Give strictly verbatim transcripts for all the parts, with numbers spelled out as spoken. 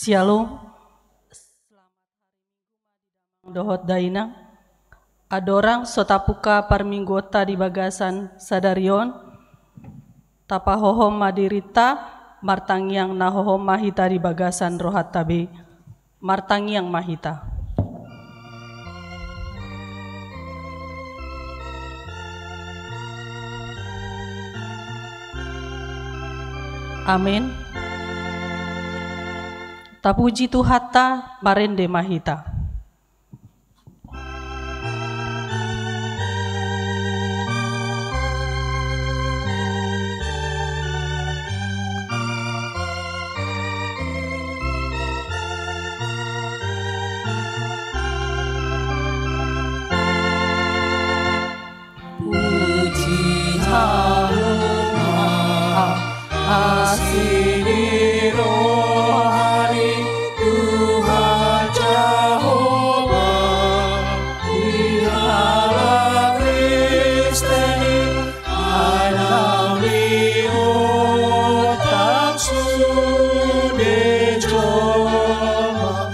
Syalom. Dohot dainang, andorang so tapungka parmingguonta di bagasan sadari on, tapahohom ma dirinta, martangiang na hohom ma hita di bagasan rohanta be. Martangiang ma hita. Amen. Tapuji Tuhanta, marende ma hita. Puji hamu ma asi ni roha ni Tuhan Jahowa, di halak Kristen i, ai naung diotak sude jolma.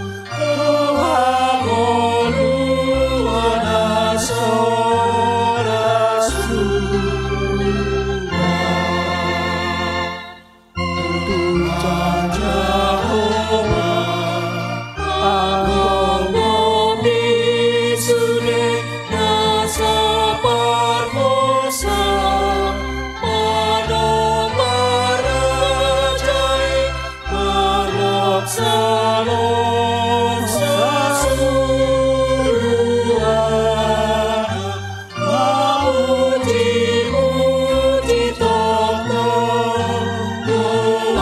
Parlok salon sasuluan, mamuji-muji tongtong Tuhan.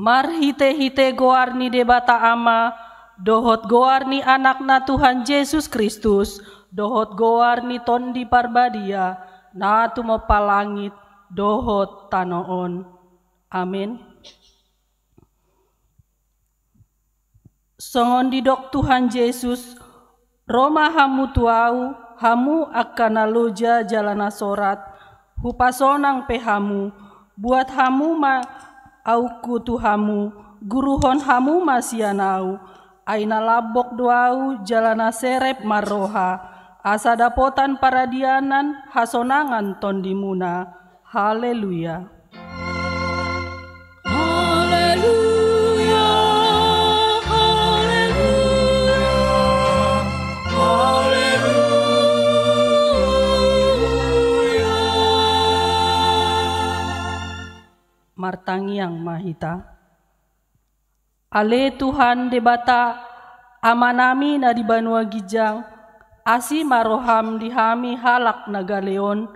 Marhite-hite goar ni Debata Ama, dohot goar ni Anakna Tuhan Jesus Kristus, dohot goar ni Tondi Parbadia, na tumompa langit dohot tano on. Amen. Songon didok Tuhan Jesus, ro ma hamu tu Ahu, hamu angka na loja jala na sorat, Hupasonang pe hamu, buat hamu ma aungku tu hamu, guruhon hamu ma sian Ahu, ai na lambok do Ahu jala na serep marroha, asa dapotan paradianan hasonangan tondimuna. Haleluya. Haleluya, haleluya, haleluya. Martangiang ma hita. Ale Tuhan Debata, Amanami na di banua ginjang, asi ma roham di hami halak na gale on,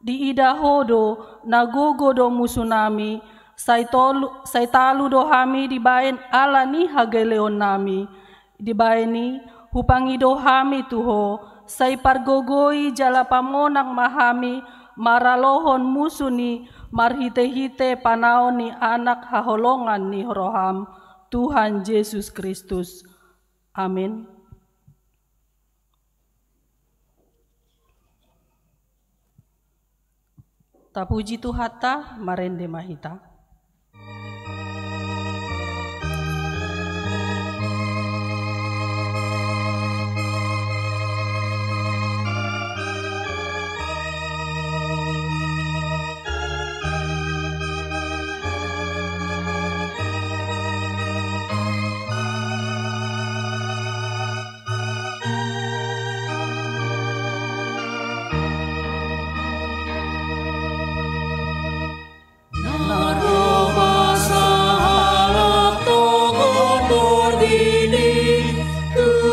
diida Ho do na gogo do musunami, sai tolu, sai talu do hami dibaen ala ni hagaleonnami. Dibaen i, hupangido hami tu Ho, sai pargogoi jala pamonang ma hami maralohon musu ni marhite-hite panaon ni Anak haholongan ni roham, Tuhan Jesus Kristus. Amen. Tapuji Tuhanta, marende ma hita.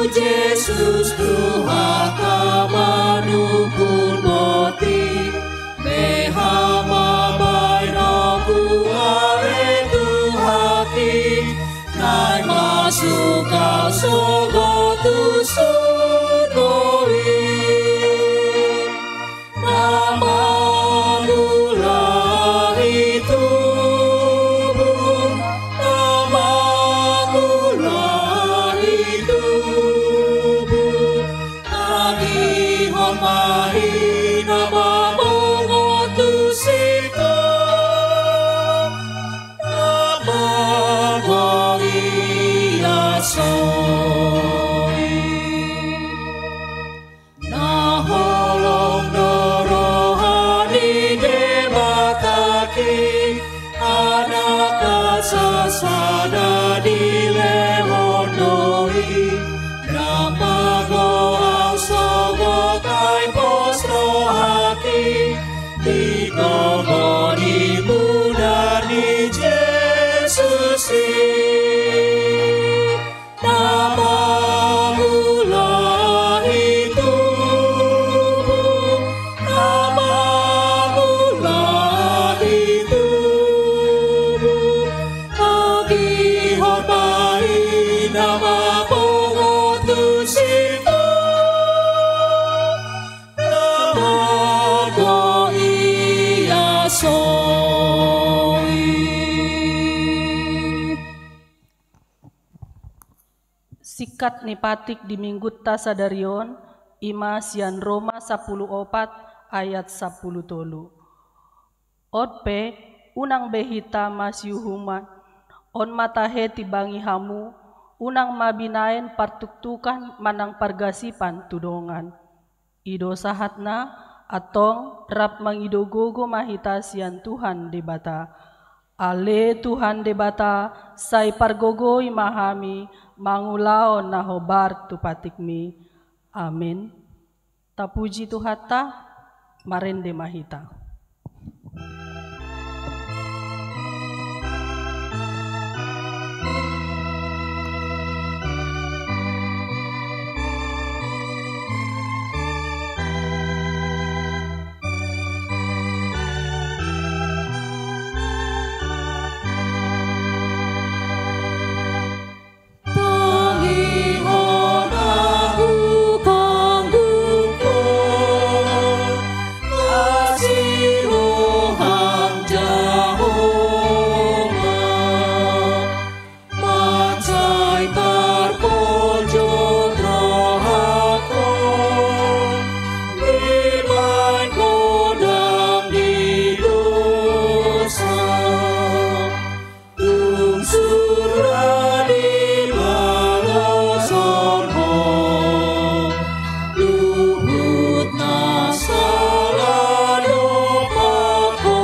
Jesus Tuhanta manungkun boti, beha ma baenonku ale Tuhanki, naeng masuk au sogot tu surgo i. Na mangulahi tubu, na mangulahi tubu, tangihon ma i na mambongot tusito, na manggohi aso i. Na holong do roha ni Debata i, Anakna sasada dilehon do i, na pagoar sogot ai pos rohaki, di gogo ni mudar ni Jesus i. Na mangulahi tubu, na mangulahi tubu, tangihon ma i na mambongot tusito, na manggohi aso i. Singkat ni patik di Minggunta sadari on, i ma sian Roma sampulu opat ayat sampulu tolu. On pe, unang be hita masiuhuman, on ma tahe tibangi hamu, unang ma binaen partuktukan manang pargasipan tu dongan. I do sahatna, antong rap mangido gogo ma hita sian Tuhan Debata. Ale Tuhan Debata, sai pargogoi ma hami mangulahon na hombar tu patikmi. Amen. Tapuji Tuhanta, marende ma hita. Tung sura di bagasan ho, luhut na sala dompak ho,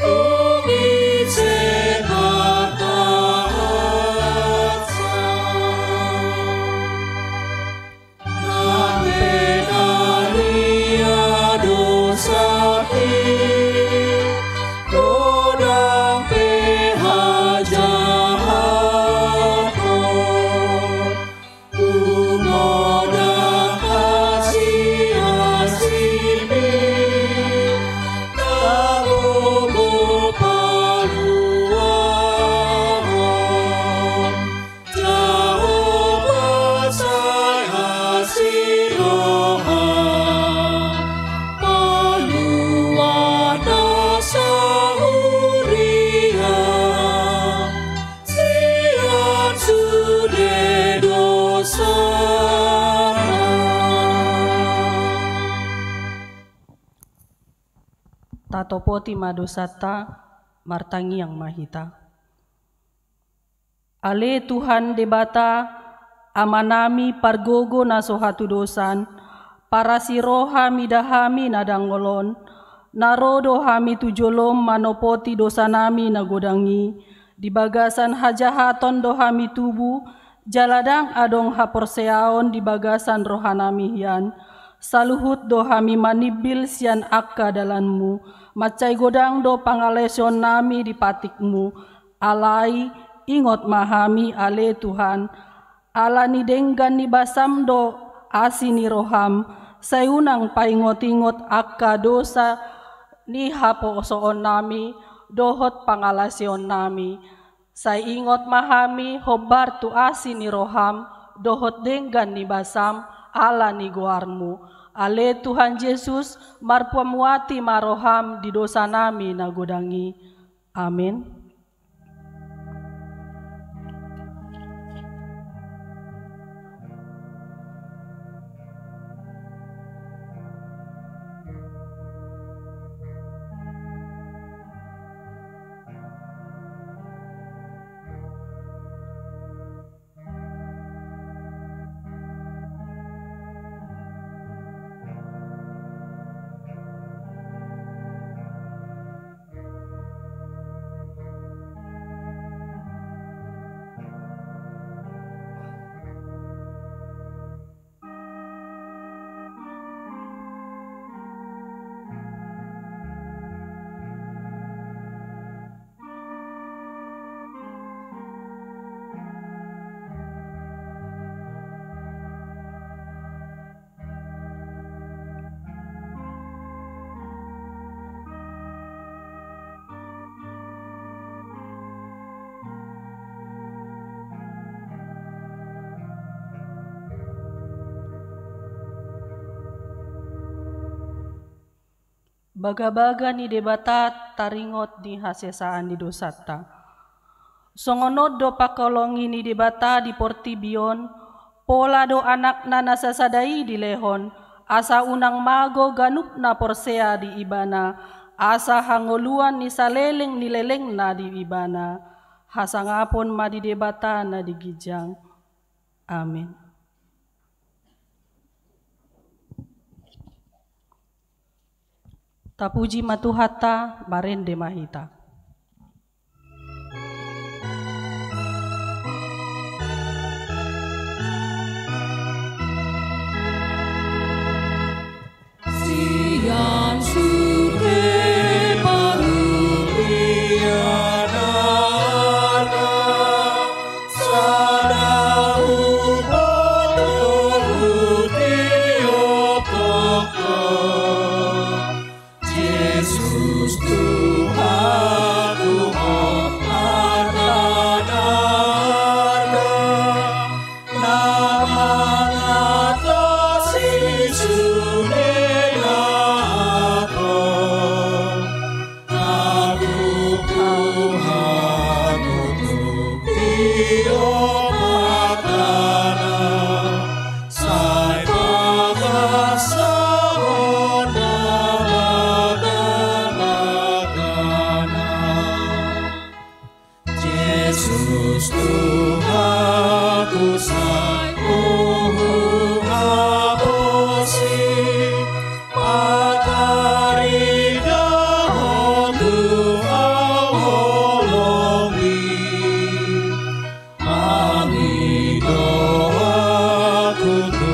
tung ise martahatsa. Nang pe na lia dosa i, godang pe hajahaton, tumodang asiasimi, na gogo paluahon. Jahowa sai asi roha, palua na sahuria, sian sude dosana. Tatopoti ma dosanta, martangiang ma hita. Ale Tuhan Debata, Amanami pargogo na so hatudosan, parasi roha mida hami na dangol on, na ro do hami tu jolom manopoti dosanami na godang i, di bagasan hajahaton do hami tubu, jala ndang adong haporseaon di bagasan rohanami hian, saluhut do hami manimbil sian angka dalanmu, mansai godang do pangalaosionnami di patikmu, Alai, ingot ma hami ale Tuhan, Ala ni denggan ni basam do asi ni roham, sai unang paingot-ingot angka dosa ni haposoonnami dohot pangalaosionnami. Sai ingot ma hami hombar tu asi ni roham dohot denggan ni basam ala ni goarmu. Ale Tuhan Jesus, marpamuati ma roham di dosanami na godang i. Amin. Bagabaga ni Debata taringot di hasesaan ni dosanta. Songon on do pangkaholongi ni Debata di portibi on, pola do Anakna na sasada i dilehon, asa unang mago ganup na porsea di Ibana, asa hangoluan ni saleleng ni lelengna di Ibana. Hasangapon ma di Debata na di ginjang. Amin. Tapuji ma Tuhanta, marende ma hita. Sian sude parupian na sada umpot tu tiop tongtong. Jesus Tuhanku, Ho arta na arga, na mangatasi sude na aton. Agu Tuhan, tutup tiop hatana, sai pangkasahon na bagabagana. Jesus Tuhanku, sai huhaposi, pataridahon tu ahu holongmi. Mangido ahu tu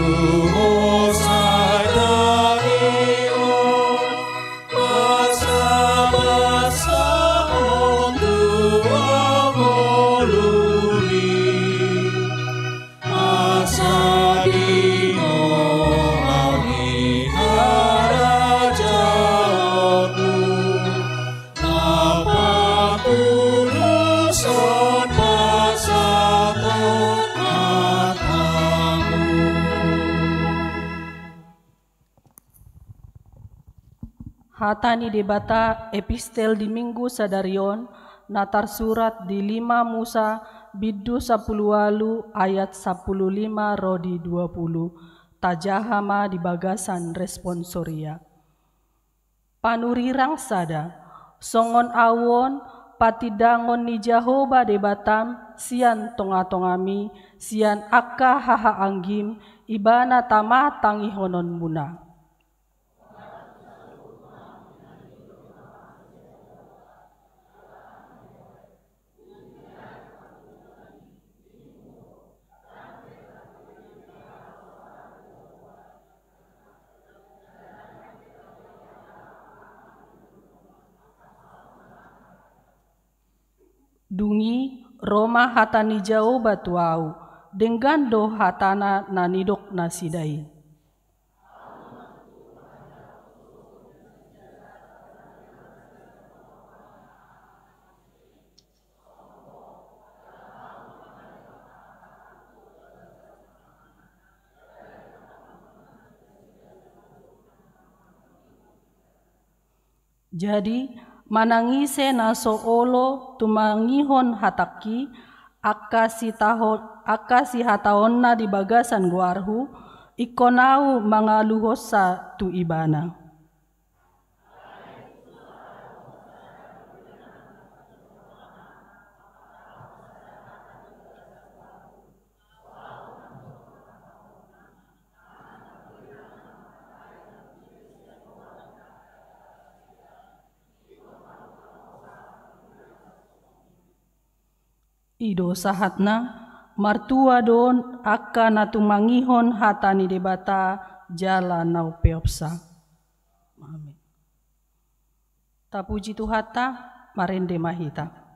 Ho sai tangihon, pasabasahon tu ahu ngolumi, asa dingehon ahu di harajaonmu, na patuluson pasahathon hatamu. Hata ni Debata, epistel di Minggu sadari on, na tarsurat di lima Musa, bindu sampulu ualu, ayat sampulu lima ro di dua pulu. Tajaha ma di bagasan responsoria. Panurirang sada, songon ahu on, patindangon ni Jahowa Debatam sian tongatongami, sian angka hahaanggim, Ibana tama tangihononmuna. Dung i ro ma hata ni Jahowa tu ahu: Denggan do hatana na nidok nasida i. Jadi, manang ise na so olo tumangihon hatangki, angka sitaho-, angka sihataonna di bagasan goarhu, ingkon ahu mangaluhonsa tu ibana. I do sahatna, martua do on angka na tumangihon hata ni Debata jala na umpeopsa. Amin. Tapuji Tuhanta, marende ma hita.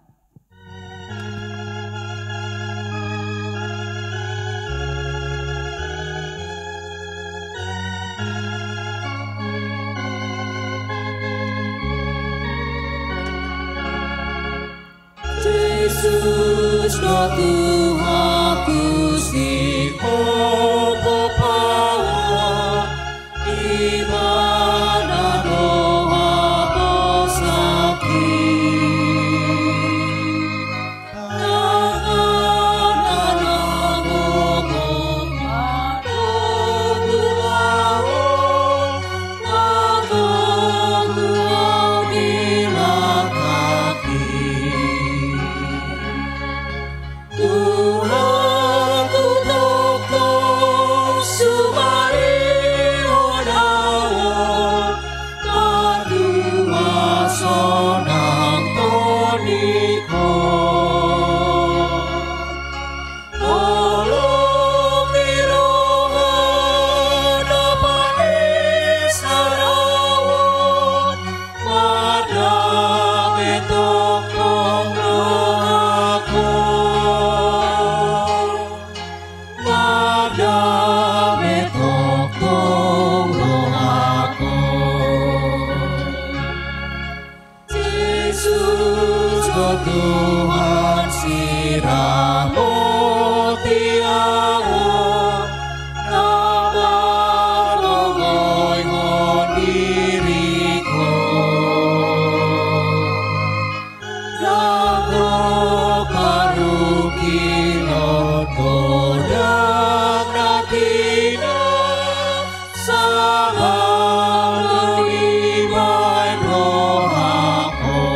Jesus do Tuhanku, sipompop ahu, ibana do haposanki. Tanganna na gogo manonggu ahu, manonggu ahu di langkangki. Tuhanku, tongtong sumarihon ahu, martua sonang tondingkon. Holong ni roha na panisarahon, mardame tongtong rohakon. Mardame tongtong rohakon. Jesus do Tuhan, siramoti ahu, na margogoihon diringkon. Ndang ro parungkilon godang na tina, sahat do dibaen rohakon.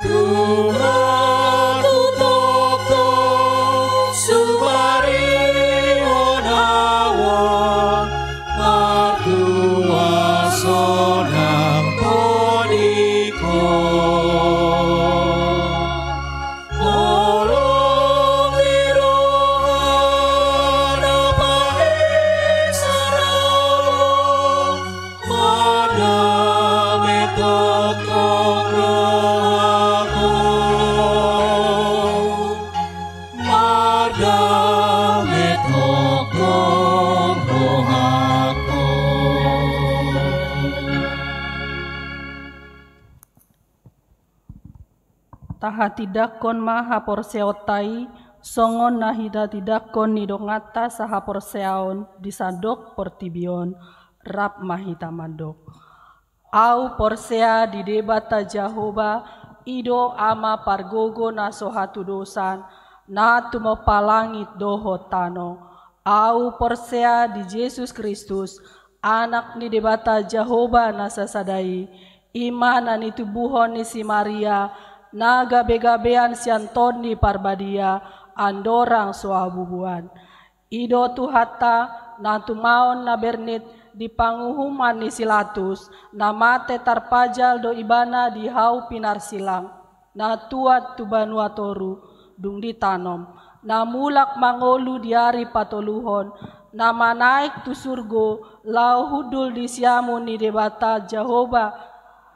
Tuhan, tu tongtong sumarihon ahu, martua sonang tondingkon. Holong ni roha na panisarahon, mardame tongtong rohakon. Mardame tongtong rohakon. Tahatindangkon ma haporseaonta i, songon na hinatindangkon ni donganta sahaporseaon di sandok portibi on. Rap ma hita mandok. Ahu porsea di Debata Jahowa, i do Ama pargogo na so hatudosan, na tumompa langit dohot tano. Ahu porsea di Jesus Kristus, Anak ni Debata Jahowa na sasada i, i ma na nitubuhon ni si Maria, na gabegabean sian Tondi Parbadia, andorang so habubuan. I do Tuhanta, na tumaon na bernit di panguhuman ni si Latus, na mate tarpajal do ibana di hau pinarsilang, na tuat tu banua toru, dung ditanom, na mulak mangolu di ari patoluhon, na manaek tu surgo, laho hundul di siamun ni Debata Jahowa,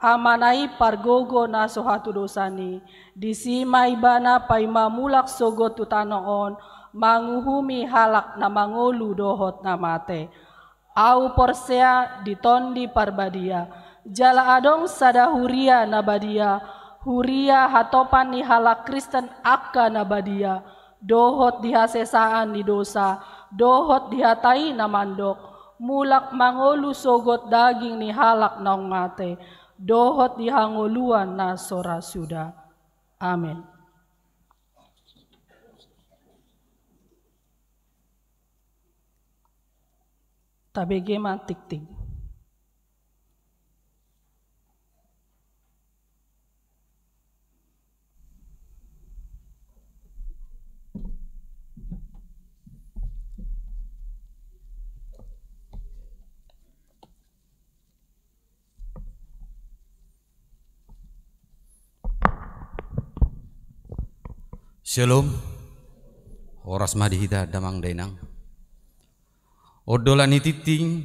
Amana i pargogo na so hatudosan i, disi ma ibana paima mulak sogot tu tano on, manguhumi halak na mangolu dohot na mate. Ahu porsea di Tondi Parbadia, jala adong sada huria na badia, huria hatopan ni halak Kristen angka na badia, dohot di hasesaan ni dosa, dohot di hata i na mandok, mulak mangolu sogot daging ni halak naung mate, dohot di hangoluan na so ra suda. Amen. Tabege ma tingting. Syalom. Horas ma di hita damang dainang. Ondolan ni tingting,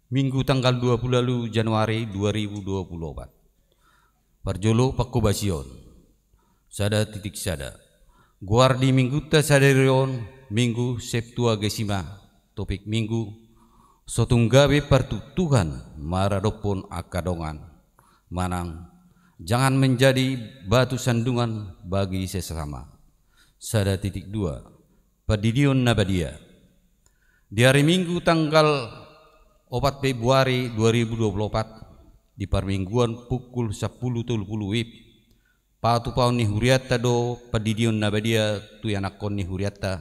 Minggu tanggal dua pulu ualu Januari dua ribu dua pulu opat. Parjolo pangkobasion. Sada titik sada. Goar ni Minggunta sadari on, Minggu Septuagesima, topik Minggu, so tung gabe partuktuhan maradophon angka dongan. Manang, jangan menjadi batu sandungan bagi sesama. Sada titik dua. Pandidion na badia. Di ari Minggu tanggal opat Februari dua ribu dua pulu opat, di parmingguan pukul sampulu tolu pulu wib, patupaon ni hurianta do pandidion na badia tu ianakhon ni hurianta,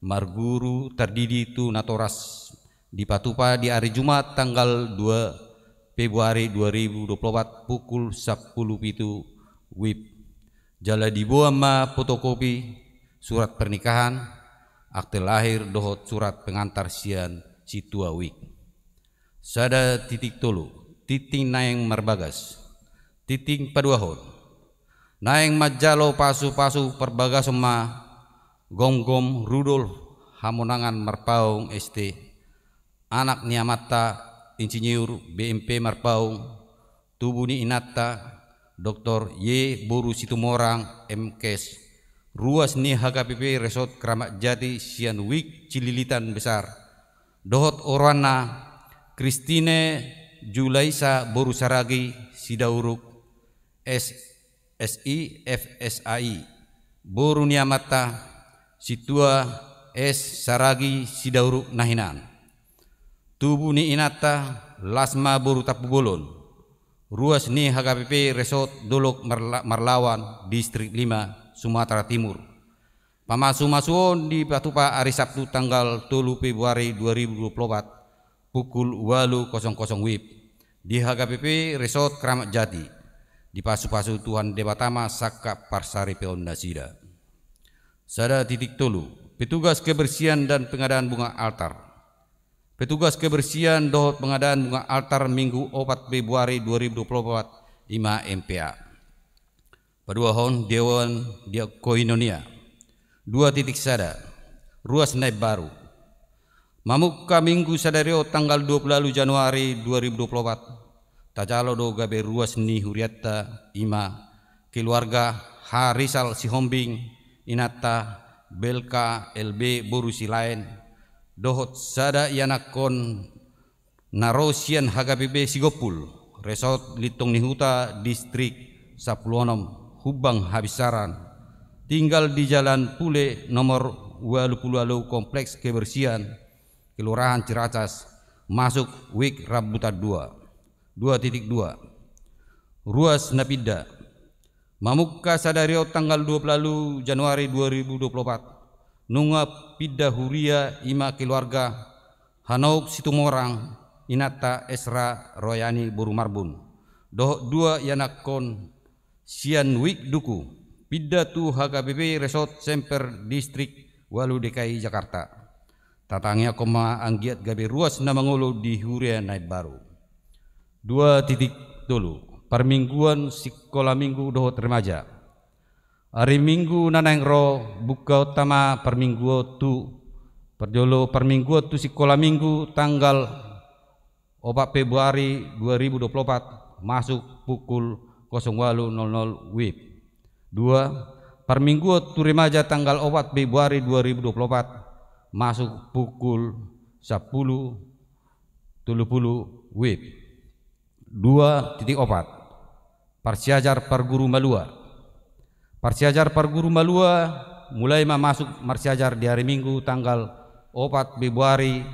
marguru tardidi tu natoras, dipatupa di ari Jumat tanggal dua Februari dua ribu dua pulu opat pukul sampulu pitu wib. Jala diboan ma fotokopi surat pernikahan, akte lahir dohot surat pengantar sian sintua wijk. Sada titik tolu, tingting naeng marbagas. Tingting paduahon. Naeng manjalo pasupasu parbagason ma Gomgom Rudolf Hamonangan Marpaung S T, anak ni amanta Insinyur B M P Marpaung, tubu ni inanta Doktor Y boru Situmorang M Kes, ruas ni H K P P Resort Kramat Jati sian Wijk Cililitan Besar, dohot oroanna Christine Julaisa boru Saragi Sidauruk, S S I F S A I, boru ni amanta Sintua S Saragi Sidauruk na hinan. Tubu ni inanta Lasma boru Tampubolon, ruas ni H K P P Resort Dolok Marla-, Marlawan, Distrik lima, Sumatera Timur. Pamasumasuon dipatupa ari Sabtu tanggal tolu Februari dua ribu dua pulu opat, pukul ualu kosong kosong wib, di H K P P Resort Kramat Jati. Dipasupasu Tuhan Debata ma sangkap parsaripeon nasida. Sada titik tolu, petugas kebersihan dan pengadaan bunga altar. Petugas kebersihan dohot pengadaan bunga altar Minggu opat Februari dua ribu dua pulu opat, ima M P A. Paduahon, Dewan Diakonia. Dua titik sada. Ruas na imbaru. Mamungka Minggu sadari on tanggal dua pulu ualu Januari dua ribu dua pulu opat, tajalo do gabe ruas ni hurianta, ima keluarga H Rizal Sihombing, inanta Belka L B boru Silaen, dohot sada ianakhon na ro sian H K P P Sigompul, Resort Lintong ni Huta, Distrik sampulu onom, Humbang Habinsaran, tinggal di Jalan Pule nomor ualu pulu ualu, Kompleks Kebersihan, Kelurahan Ciracas, masuk Wijk Rambutan dua. Dua titik dua. Ruas na pinda. Mamungka sadari on tanggal dua pulu ualu Januari dua ribu dua pulu opat, nunga pinda huria, ima keluarga Hanauk Situmorang, inanta Esra Royani boru Marbun, dohot dua ianakhon sian Wijk Duku, pinda tu H K P P Resort Semper, Distrik ualu D K I Jakarta. Tatangiangkon ma anggiat gabe ruas na mangolu di huria na imbaru. Dua titik tolu. Parmingguan sikola minggu dohot remaja. Ari Minggu na naeng ro, bungkaonta ma parmingguan tu, parjolo parmingguan tu sikola minggu tanggal opat Februari dua ribu dua pulu opat, masuk pukul kosong walu nol nol W I B. Dua, parmingguon tu remaja tanggal opat Februari dua ribu dua puluh opat, masuk pukul sampulu tolu pulu W I B. Dua titik opat, parsiajar parguru malua. Parsiajar parguru malua mulai ma masuk marsiajar di hari Minggu tanggal opat Februari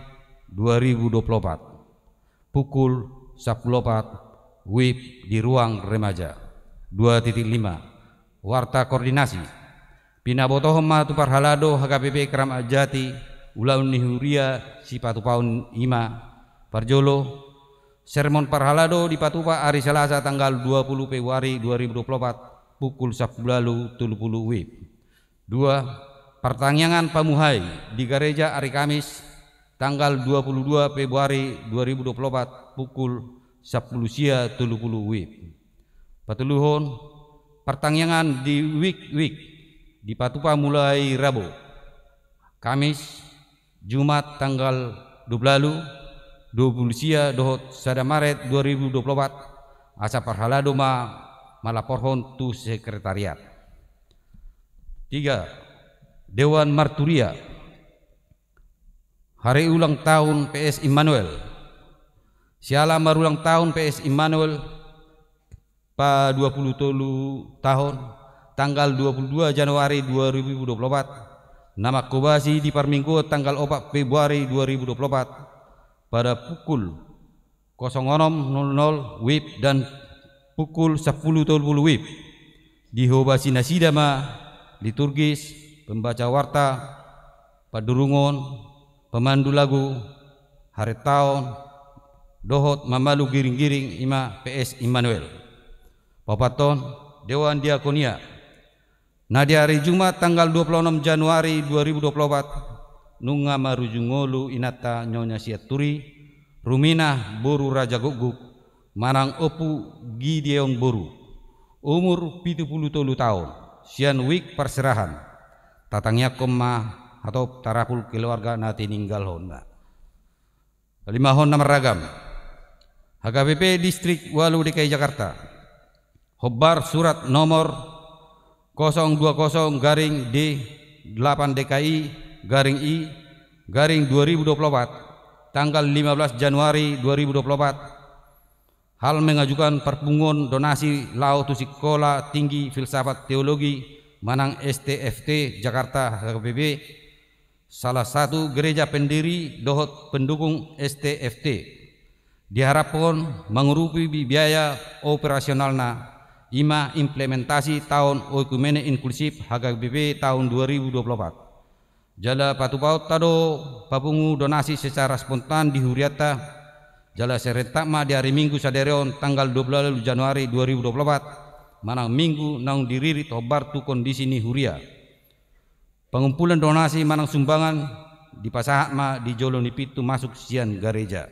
dua ribu dua puluh opat, pukul sampulu opat W I B di ruang remaja. Dua titik lima, warta koordinasi. Pinabotohon ma tu parhalado H K P P Kramat Jati ulaon ni huria sipatupaon i ma: parjolo, sermon parhalado dipatupa ari Salasa tanggal dua pulu Februari dua ribu dua puluh opat, pukul sampulu walu tolu pulu W I B. Dua, partangiangan pamuhai di gareja ari Kamis tanggal dua pulu dua Februari dua ribu dua puluh opat, pukul sampulu sia tolu pulu W I B. Patoluhon, partangiangan di wik-wik dipatupa mulai Rabu, Kamis, Jumat tanggal dua pulu walu, dua pulu sia dohot sada Maret dua ribu dua puluh opat, asa parhalado ma malaporhon tu sekretariat. Tiga, dewan marturia. Hari ulang tahun P S Immanuel. Siala marulang tahun P S Immanuel pa dua pulu tolu tahun, tanggal dua pulu dua Januari dua ribu dua puluh opat, na mangkobasi di parmingguon tanggal opat Februari dua ribu dua puluh opat, pada pukul kosong onom nol nol W I B dan pukul sampulu tolu pulu W I B, dihobasi nasida ma liturgis, pembaca warta, padurungon, pemandu lagu, harentaon, dohot mamalu giring-giring, i ma P S Immanuel. Paopathon, dewan diakonia. Na di ari Jumat tanggal dua pulu onom Januari dua ribu dua pulu opat, nunga marujung ngolu inanta Nyonya Sianturi, Ruminah boru Raja Gukguk, manang Ompu Gideon boru, umur pitu pulu tolu taon, sian wik parserahan. Tatangiangkon ma hatop tarapul keluarga na tininggalhonna. Limahon na marragam. H K P P Distrik ualu D K I Jakarta. Hombar surat nomor kosong dua kosong garing D delapan D K I garing I garing dua ribu dua puluh opat, tanggal lima belas Januari dua ribu dua puluh opat, hal mengajukan parpunguon donasi laho tu Sikola Tinggi Filsafat Teologi manang S T F T Jakarta H K P P, salah satu gereja pendiri dohot pendukung S T F T. Diharaphon mangurupi bi-, biaya operasionalna, i ma implementasi taon oikumene inklusif H K P P taon dua ribu dua puluh opat. Jala patupaonta do papungu donasi secara spontan di hurianta, jala serentak ma di ari Minggu sadari on tanggal dua pulu ualu Januari dua ribu dua pulu opat, manang Minggu naung diririt hombar tu kondisi ni huria. Pangumpulan donasi manang sumbangan dipasahat ma di jolo ni pintu masuk sian gareja.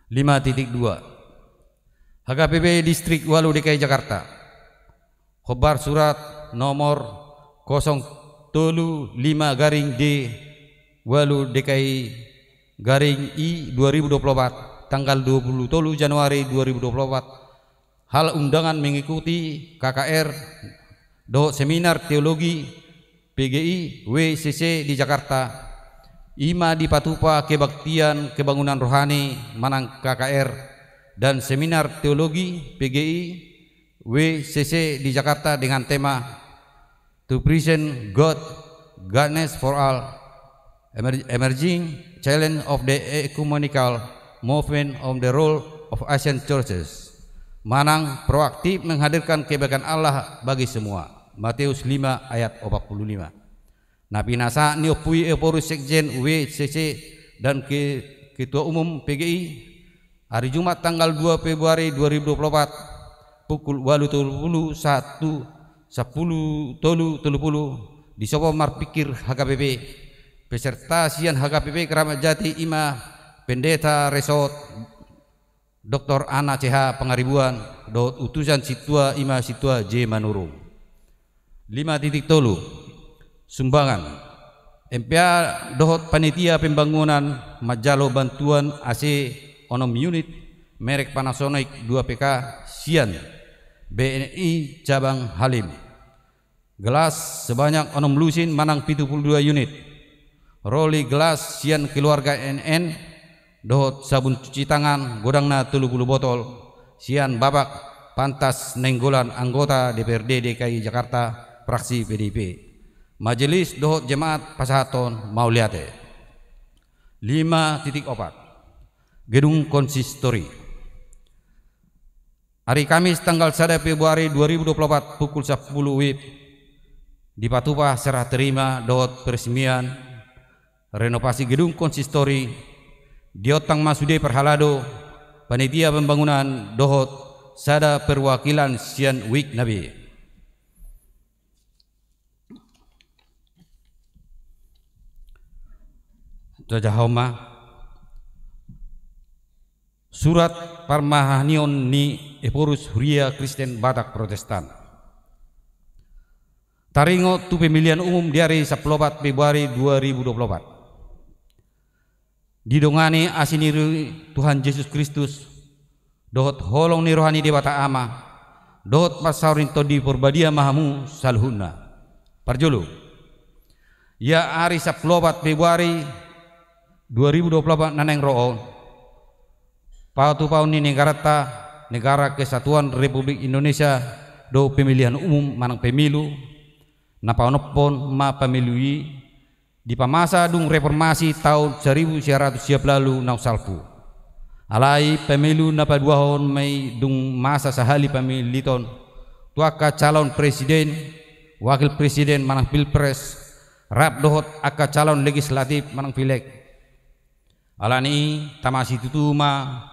Lima titik dua. H K P P Distrik ualu D K I Jakarta. Hombar surat nomor kosong tolu lima garing D ualu D K I garing I dua ribu dua puluh opat, tanggal dua pulu tolu Januari dua ribu dua puluh opat, hal undangan mengikuti K K R dohot seminar teologi P G I W C C di Jakarta, i ma dipatupa kebaktian kebangunan rohani manang K K R dan seminar teologi P G I W C C di Jakarta dengan tema To Present God, Godness for All, Emer-, Emerging Challenge of the Ecumenical Movement on the Role of Asian Churches, manang proaktif menghadirkan kebaikan Allah bagi semua. Matius lima ayat opat pulu lima. Na pinasahat ni Ompu Ephorus, Sekjen W C C dan ke-, Ketua Umum P G I, ari Jumat tanggal dua Februari dua ribu dua puluh opat, pukul ualu tolu pulu sahat tu sampulu tolu tolu pulu, disopo marpingkir H K P P. Peserta sian H K P P Kramat Jati i ma Pendeta Resort Doktor Anna C H Pangaribuan dohot utusan sintua i ma Sintua J Manurung. Lima titik tolu. Sumbangan. M P A dohot panitia pembangunan manjalo bantuan A C onom unit, merek Panasonic dua P K sian B N I cabang Halim. Gelas sebanyak onom lusin manang pitu pulu dua unit. Roli gelas sian keluarga N N dohot sabun cuci tangan godangna tolu pulu botol sian Bapak Pantas Nainggolan, anggota D P R D D K I Jakarta, fraksi P D I P. Majelis dohot jemaat pasahathon mauliate. Lima titik opat. Gedung Konsistori. Hari Kamis tanggal sada Februari dua ribu dua puluh empat pukul sepuluh W I B dipatupa serah terima dohot peresmian renovasi gedung konsistori. Diontang ma sude parhalado, panitia pembangunan dohot sada perwakilan sian W I K na be. Jajahon ma. Surat parmahanion ni Ephorus Huria Kristen Batak Protestan. Taringot tu pemilihan umum di ari sampulu opat Februari dua ribu dua puluh opat. Didongani asi ni Tuhan Jesus Kristus, dohot holong ni roha ni Debata Ama, dohot pansaor ni Tondi Parbadia ma hamu saluhutna. Parjolo. Ia ari sampulu opat Februari dua ribu dua puluh opat na naeng ro on, patupaon ni negaranta, Negara Kesatuan Republik Indonesia, do pemilihan umum manang pemilu, na paonomhon ma pemilu i, dipamasa dung reformasi taon saribu sia ratus sia pulu ualu naung salpu. Alai pemilu na paduahon ma i dung masa sahali pamiliton tu angka calon presiden, wakil presiden manang pilpres, rap dohot angka calon legislatif manang pileg. Alani i tama situtu ma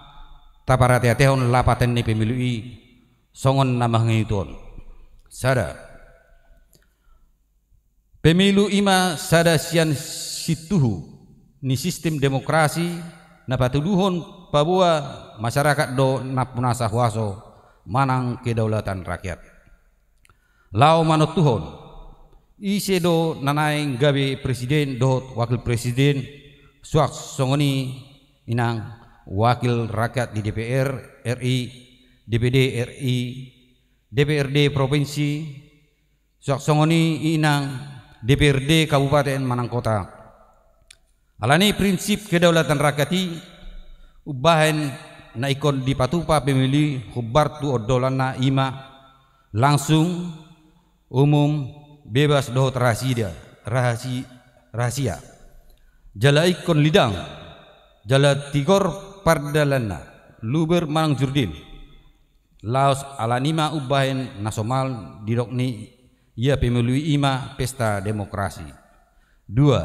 taparateatehon lapatan ni pemilu i songon na mangihut on. Sada. Pemilu i ma sada sian sintuhu ni sistem demokrasi na patuduhon paboa masyarakat do nampunasa huaso manang kedaulatan rakyat. Laho manontuhon ise do na naeng gabe presiden dohot wakil presiden, suang songon i inang wakil rakyat di D P R R I, D P D R I, D P R D provinsi, suang songon i inang D P R D kabupaten manang kota. Alani i prinsip kedaulatan rakyat i umbahen na ingkon dipatupa pemilu i hombar tu ondolanna, i ma langsung, umum, bebas dohot rahasia, rahasi-, rahasia. Jala ingkon lidang jala tigor pardalananna, luber manang jurdil. Laos alani i ma umbahen na somal didok ni ia pemilu i ma pesta demokrasi. Dua.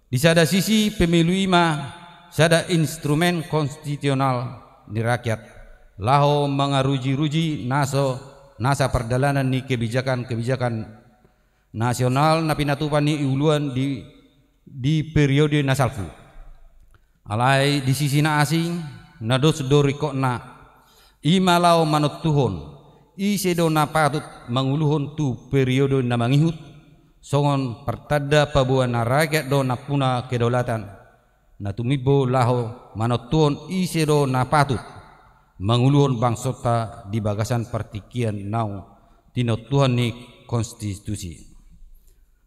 Di sada sisi pemilu i ma sada instrumen konstitusional ni rakyat laho mangaruji-ruji naso, nasa pardalanan ni kebijakan-kebijakan nasional na pinatupa ni uluan di, di periode na salpu. Alai di sisi na asing, na dos do ringkotna, i ma laho manontuhon ise do na patut manguluhon tu periode na mangihut, songon partanda paboa na rakyat do nampuna kedaulatan, na tumimbo laho manontuhon ise do na patut manguluhon bangsonta di bagasan partingkian naung tinontuhon ni konstitusi.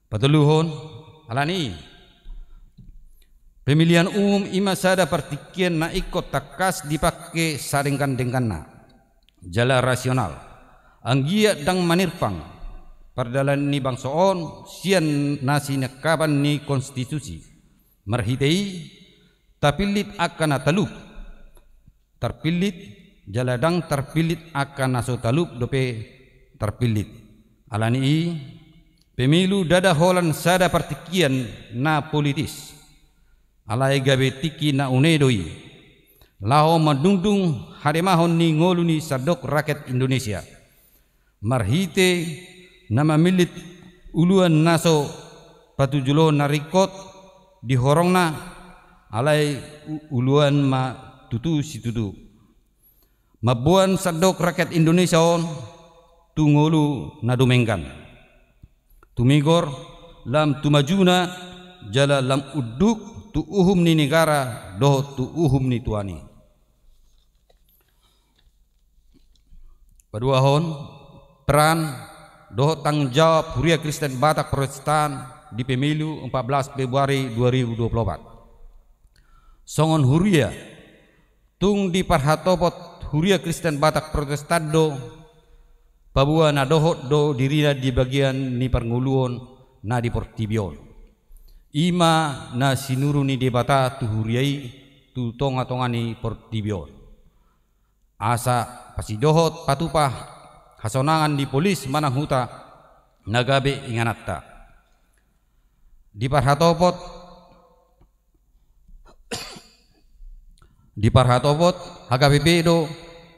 Patoluhon, alani i pemilihan umum i ma sada partingkian na ingkon tangkas dipangke sadenggan-dengganna jala rasional, anggiat ndang manirpang pardalanan ni bangso on sian na sinangkapan ni konstitusi. Marhite i tapillit angka na talup tarpillit, jala ndang tarpillit angka na so talup dope tarpillit. Alani i pemilu ndada holan sada partingkian na politis, alai gabe tingki na une do i laho mandungdung hademahon ni ngolu ni sandok rakyat Indonesia. Marhite na mamillit uluan na so patujolohon na ringkot di horongna, alai u-, uluan ma tutu situtu mamboan sandok rakyat Indonesia on tu ngolu na dumenggan, tumigor lam tu majuna jala lam unduk tu uhum ni negara dohot tu uhum ni tuan i. Paduahon, peran dohot tanggung jawab Huria Kristen Batak Protestan di Pemilu empat belas Februari dua ribu dua puluh empat. Songon huria, tung diparhatopot Huria Kristen Batak Protestan do, paboa na dohot do dirina di bagian ni parngoluon na di portibi on. I ma na sinuru ni Debata tu huria i tu tonga-tonga ni portibi on, asa pasidohot patupa hasonangan ni polis manang huta na gabe ingananta. Diparhatopot, diparhatopot H K B P do,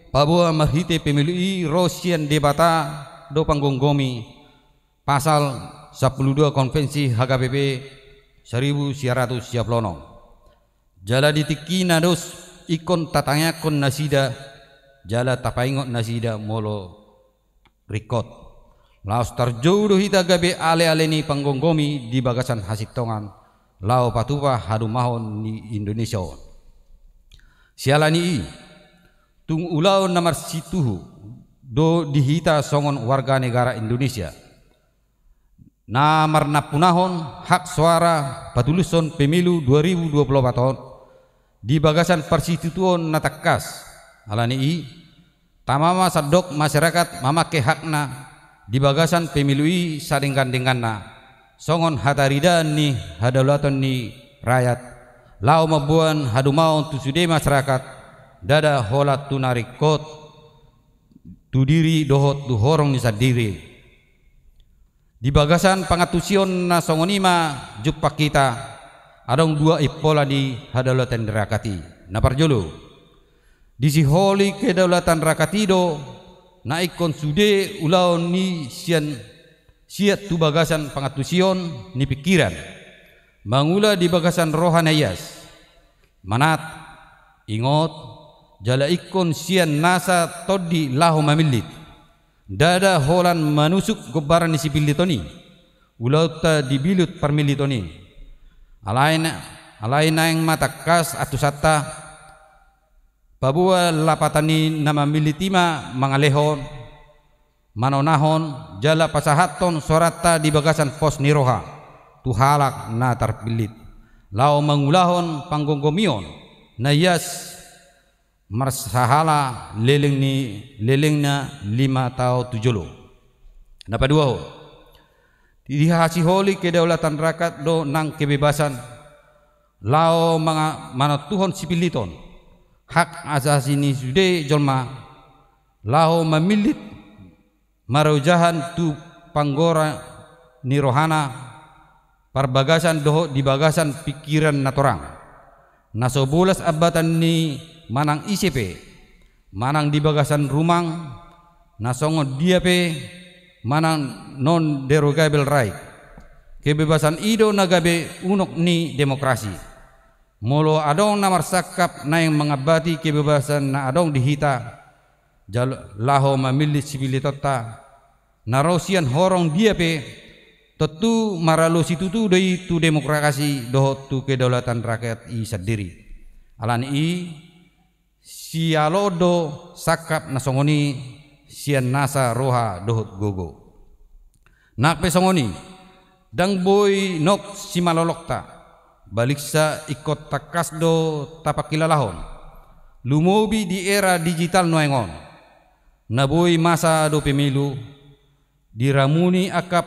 paboa marhite pemilu i ro sian Debata do panggomgomi, pasal sampulu dua Konvensi H K B P seribu sia ratus sia pulu onom. Jala di tingkina dos ingkon tatangiangkon nasida, jala tapaingot nasida molo ringkot. Laos tarjou do hita gabe ale-ale ni panggomgomi di bagasan hasintongan, laho patupa hadumahon ni Indonesia on. Siala ni i, tung ulaon na marsituhu do di hita songon warga negara Indonesia na marnampunahon hak soara patulushon Pemilu dua ribu dua puluh empat on di bagasan parsitutuon na tangkas. Ala ni i, tama ma sandok masyarakat mamangke hakna di bagasan pemilu i sadenggan-dengganna, songon hataridaan ni hadaulaton ni rakyat, laho mamboan hadumaon tu sude masyarakat, ndada holan tu na ringkot tu diri dohot tu horong ni sandiri. Di bagasan pangantusion na songon i ma jumpang hita, adong dua impola ni hadaulaton ni rakyat i. Na parjolo, di siholi kedaulatan rakyat i do na ingkon sude ulaon ni sian, siat tu bagasan pangantusion ni pingkiran, mangula di bagasan roha na ias, manat, ingot, jala ingkon sian nasa tondi laho mamillit. Ndada holan manusuk gombaran ni sipilliton i ulaonta di bilut parmilliton i. Alai na, alai naeng ma tangkas antusanta, paboa lapatan ni na mamillit i ma mangalehon, manonahon, jala pasahathon soaranta di bagasan pos ni roha tu halak na tarpillit, laho mangulahon panggomgomion na ias marsahala leleng ni, lelengna lima taon tu jolo. Na paduahon, di hasiholi kedaulatan rakyat do nang kebebasan laho manga-, manontuhon sipilliton, hak asasi ni sude jolma, laho mamillit marojahan tu panggora ni rohana, parbagasan dohot di bagasan pingkiran na torang, na so bolas ambatan ni manang ise pe, manang di bagasan rumang, na songon dia pe, manang non-derogable right. Kebebasan i do na gabe unok ni demokrasi. Molo adong na marsangkap naeng mangambati kebebasan na adong di hita, jal-, laho mamillit sipillitonta, na ro sian horong dia pe, tontu maralo situtu do i tu demokrasi dohot tu kedaulatan rakyat i sandiri. Ala ni i, sialoon do sangkap na songon i sian nasa roha dohot gogo. Nang pe songon i, ndang boi nok simalolokta, baliksa ingkon tangkas do tapangkilalahon. Lumobi di era digital nuaeng on, na boi masa do pemilu, diramuni angka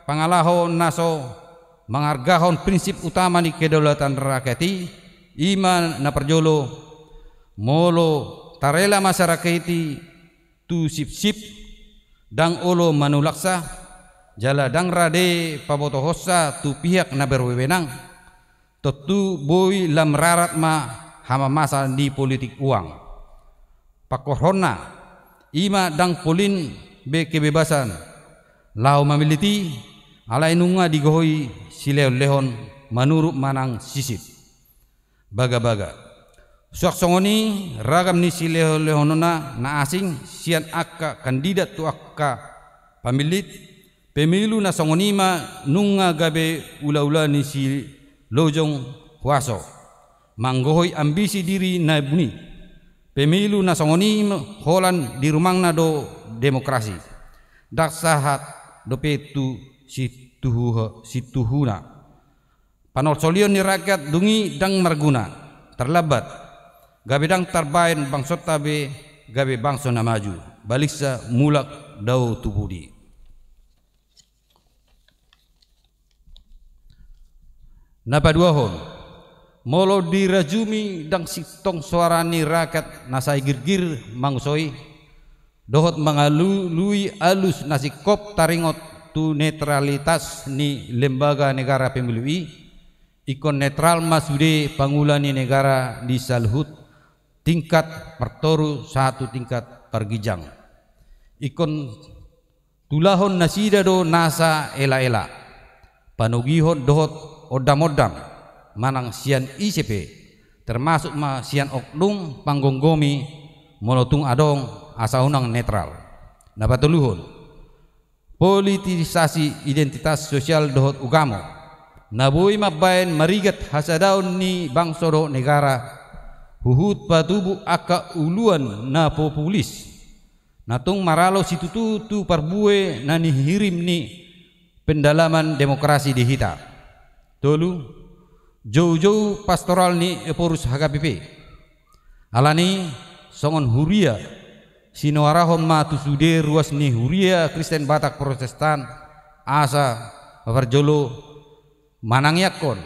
pangalaho na so mangargahon prinsip utama ni kedaulatan rakyat i, i ma na parjolo, molo tarela masyarakat i tu sipsip, ndang olo manulaksa, jala ndang rade pabotohonsa tu pihak na berwenang, tontu boi lam rarat ma hamamasa ni politik uang. Pangkorhonna, i ma ndang polin be kebebasan laho mamillit i, alai nunga digohi silehon-lehon manurut manang sisip. Bagabaga. Suang songon i ragam ni silehon-lehononna na asing sian angka kandidat tu angka pamillit, pemilu na songon i ma nunga gabe ula-ula ni silojong huaso, manggohi ambisi diri na buni. Pemilu na songon i ma holan di rumangna do demokrasi. Ndang sahat dope tu situhu-, situhuna. Panolsolion ni rakyat dung i ndang marguna, tarlambat, gabe ndang tarbaen bangsonta be gabe bangso na maju, baliksa mulak dao tu pudi. Na paduahon, molo dirajumi ndang sintong soara ni rakyat na sai girgir mangusoi dohot mangalului alus na singkop taringot tu netralitas ni lembaga negara pemilu i, ingkon netral ma sude pangula ni negara di saluhut tingkat partoru sahat tu tingkat parginjang. Ingkon tulahon nasida do nasa elaela, panogihon dohot ondamondam, manang sian ise pe, termasuk ma sian oknum panggomgomi molo tung adong, asa unang netral. Na patoluhon, politisasi identitas sosial dohot ugamo, na boi mambaen marigat hasadaon ni bangso dohot negara, huhut patubu angka uluan na populis, na tung maralo situtu tu parbue na nihirim ni pendalaman demokrasi di hita. Tolu, joujou pastoral ni Ephorus H K P P. Alani songon huria, sinoarahon ma tu sude ruas ni huria Kristen Batak Protestan, asa parjolo manangiangkon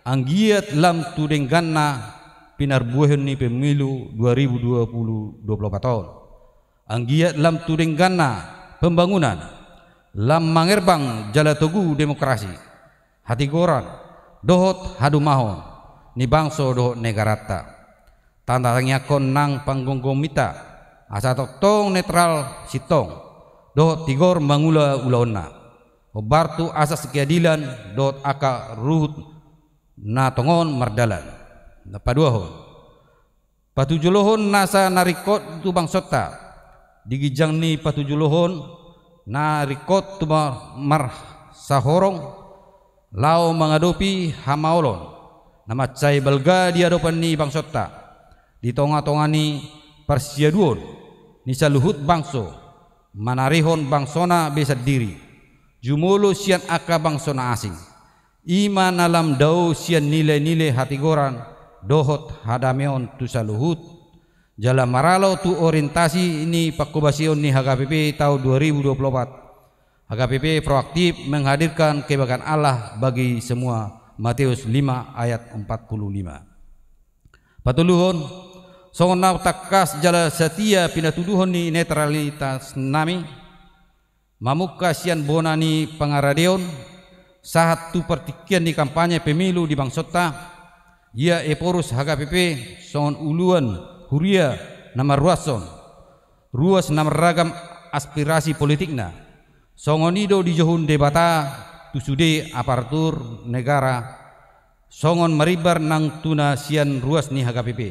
anggiat lam tu dengganna pinarbuehon ni pemilu dua ribu dua puluh, dua puluh opat on. Anggiat lam tu dengganna pembangunan, lam mangerbang jala togu demokrasi, hatigoran, dohot hadumahon ni bangso dohot negaranta. Tangiangkon nang panggomgominta, asa tongtong netral sintong, dohot tigor mangula ulaonna. Hombar tu asas keadilan, dohot angka ruhut na tongon mardalan. Na paduahon, patujolohon nasa na ringkot tu bangsonta, di ginjang ni patujolohon na ringkot tu mar-, marsahorong, laho mangadopi hamaolon, na mansai balga di adopan ni bangsonta, di tongatonga ni parsiaduon ni saluhut bangso, manarihon bangsona be sandiri, jumolo sian angka bangso na asing. I ma na lam dao sian nilainilai hatigoran dohot hadameon tu saluhut, jala maralo tu orientasi ni pangkobasion ni H K P P taon dua ribu dua puluh opat. H K P P proaktif menghadirkan kebahagiaan Allah bagi semua, Matius lima ayat empat puluh lima. Patoluhon, songon na tangkas jala satia pinatuduhon ni netralitasnami, mamungka sian bona ni pangaradeon, sahat tu partingkian ni kampanye pemilu di bangsonta, ia Ephorus H K P P songon uluan huria na marruashon, ruas na marragam aspirasi politikna. Songon i do dijouhon Debata tu sude aparatur negara, songon marimbar nang tu na sian ruas ni H K P P.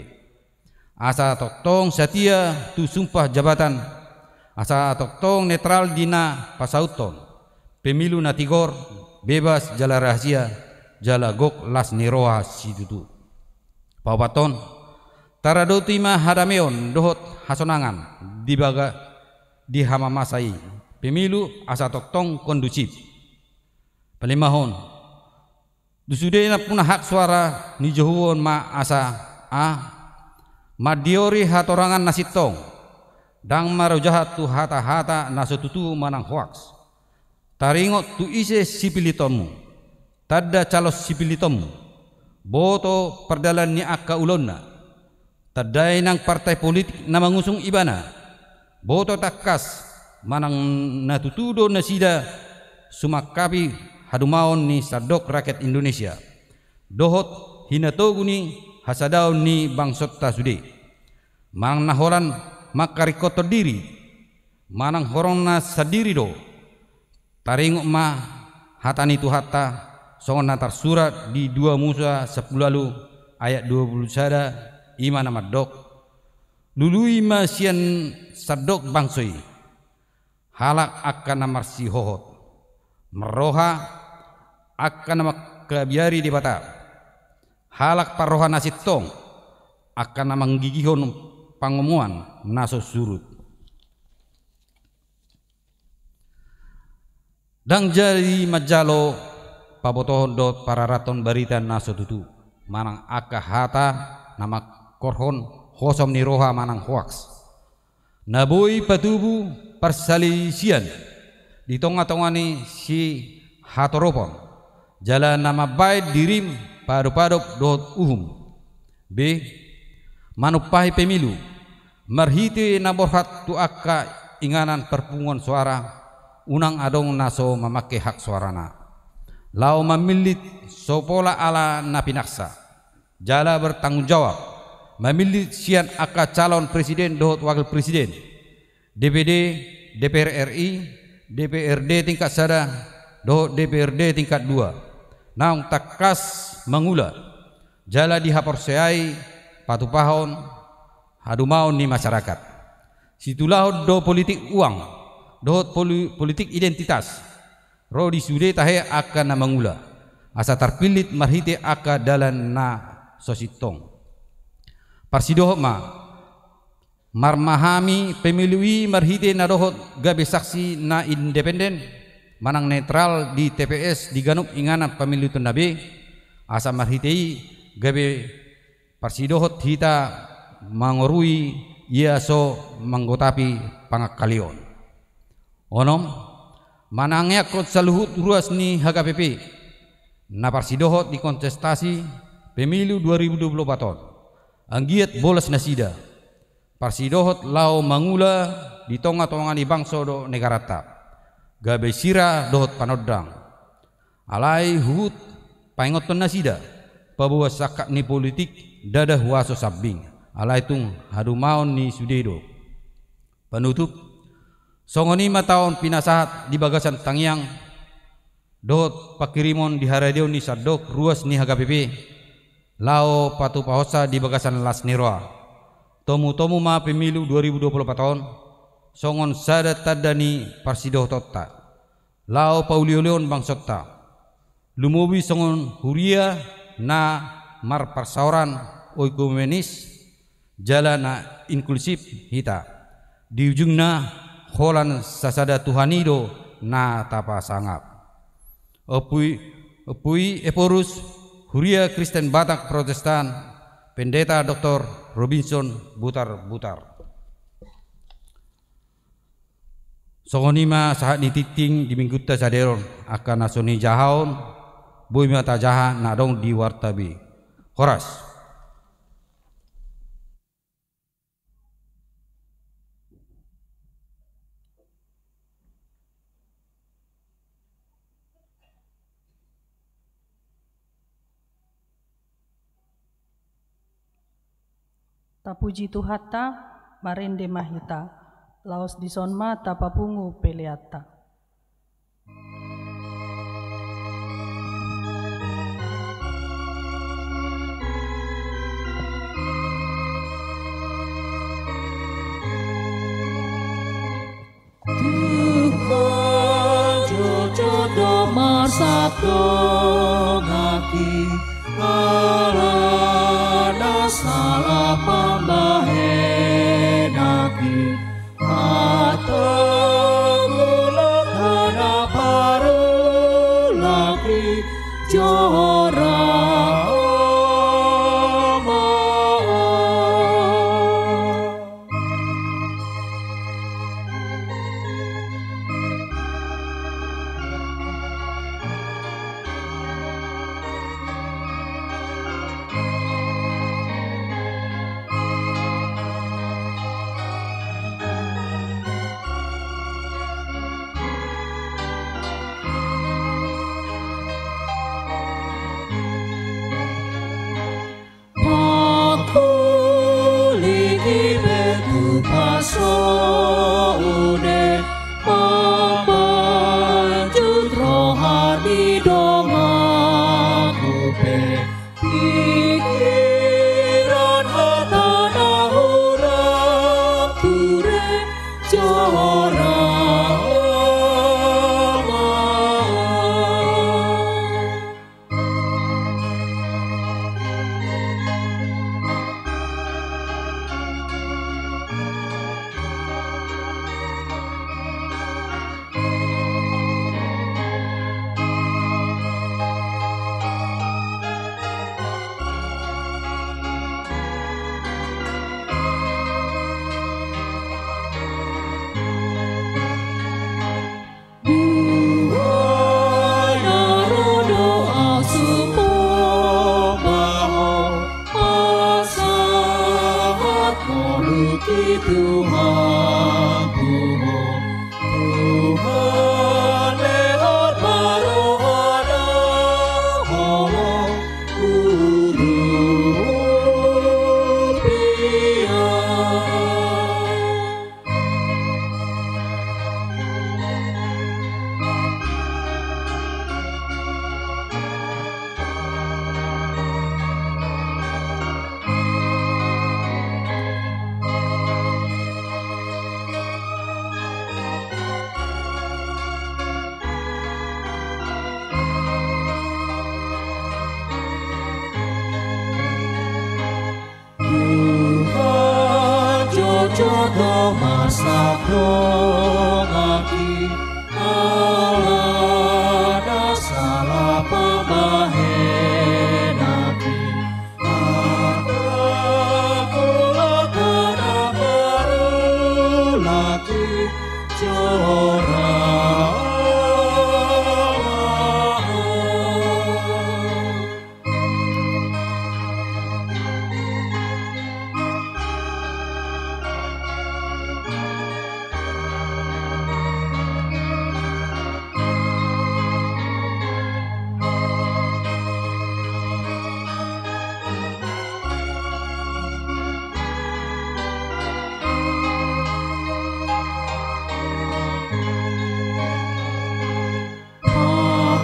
Asa tongtong satia tu sumpah jabatan, asa tongtong netral di na pasauthon, pemilu na tigor, bebas jala rahasia, jala gok las ni roha situtu. Paopathon, taradoti ma hadameon dohot hasonangan di baga-, di hamamasa i, pemilu asa tongtong kondusif. Palimahon, tu sude nampuna hak suara nijouhon ma asa, a, mandiori hatorangan na sintong, ndang marojahan tu hatahata na so tutu manang hoaks. Taringot tu ise sipilitonmu, tanda calon sipilitonmu, boto pardalan ni angka ulaonna, tandai nang partai politik na mangusung ibana, boto tangkas manang na tutu do nasida sumangkapi hadumaon ni sandok rakyat Indonesia, dohot hinatogu ni hasadaon ni bangsonta sude. Manang na holan mangkaringkothon diri, manang horongna sandiri do, taringot ma hata ni Tuhanta, songon na tarsurat di dua Musa sampulu ualu ayat dua pulu sada, i ma na mandok: Lului ma sian sandok bangso i halak angka na marsihohot, marroha angka na mangkabiari Debata, halak parroha na sintong, angka na manggigihon pangomoan na so surut. Ndang jadi manjalo pabotohon dohot pararathon barita na so tutu, manang angka hata na mangkorhon hosom ni roha manang hoaks, na boi patubu parsalisian di tongatonga ni sihatoropon, jala na mambahen dirim paadopadop dohot uhum. B. Manumpahi pemilu marhite na borhat tu angka inganan parpunguan soara, unang adong na so mamangke hak soarana. Laho mamillit so pola ala na pinaksa, jala bertanggung jawab mamillit sian angka calon presiden dohot wakil presiden, D P D, D P R R I, D P R D tingkat sada, dohot D P R D tingkat dua, naung tangkas mangula, jala dihaporseai patupahon hadumaon ni masyarakat. Situlahon do politik uang dohot poli-, politik identitas ro di sude tahe angka na mangula, asa tarpillit marhite angka dalan na so sintong. Parsidohot ma marmahami pemilu i marhite na dohot gabe saksi na independen manang netral di T P S di ganup inganan pamiluonna be, asa marhite i gabe parsidohot hita mangorui ia so manggotapi pangangkalion. Onom, manangiangkon saluhut ruas ni H K P P na parsidohot di kontestasi pemilu dua ribu dua puluh empat on, anggiat bolas nasida parsidohot laho mangula di tongatonga ni bangso dohot negaranta, gabe sira dohot panondang. Alai huhut paingothon nasida, paboa sangkap ni politik ndada huaso sambing, alai tung hadumaon ni sude do. Panutup, songon i ma taon pinasahat di bagasan tangiang dohot panghirimon di haradeon ni sandok ruas ni H K P P, laho patupahonsa di bagasan las ni roha. Tomutomu ma pemilu dua ribu dua puluh empat on songon sada tanda ni parsidohotonta laho pauliulihon bangsonta. Lumobi songon huria na marparsaoran oikumenis jala na inklusif hita. Di ujungna, holan sasada Tuhan i do na tapasangap. Ompu i, Ompu i Ephorus, Huria Kristen Batak Protestan, Pendeta Doktor Robinson Butarbutar. Songon i ma sahat ni tingting di minggunta sadari on, angka na so nijahaon, boi ma tajaha na adong di warta be. Horas. Tapuji Tuhanta, marende ma hita, laos dison ma tapapungu peleanta. Tuhan, jotjot do marsap donganki, ala na salah pambahenanki, atau ulang na parulangki, jora ma. Pangkulingi be tu pasone, mambanjut roha ni donganku pe, pikiran hata na hurang ture, jora ma. Sangkongaki ala na sala pambahenanki, angka kolak na marulaki jora.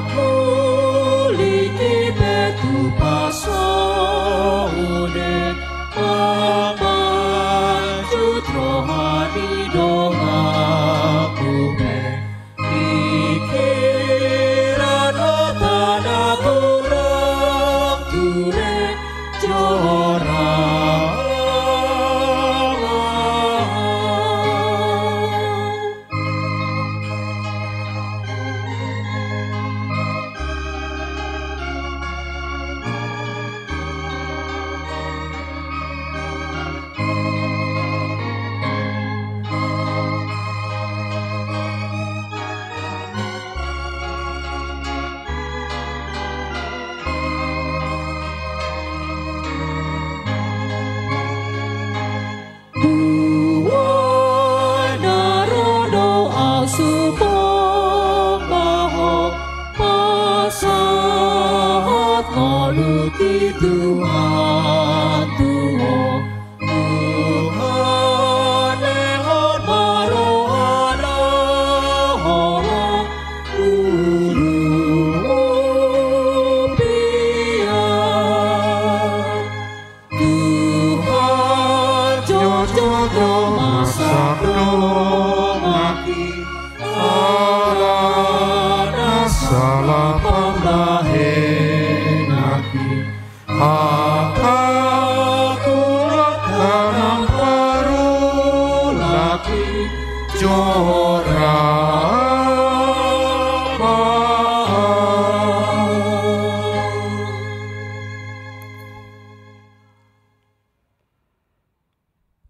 Pangkulingi pe tu pasaude, pamanjujung roha ni donganku pe, pikiran hata na godang ture jora. Tuhan na ro do ahu sumamba Ho, pasahat ngolu ni Tuhan tu Ho. Tuhan, lehon ma roha na holan tu rupiah. Tuhan, jotjot do ma sangkongaki ala na sala pambahenanki, angka kolak na marulaki jora.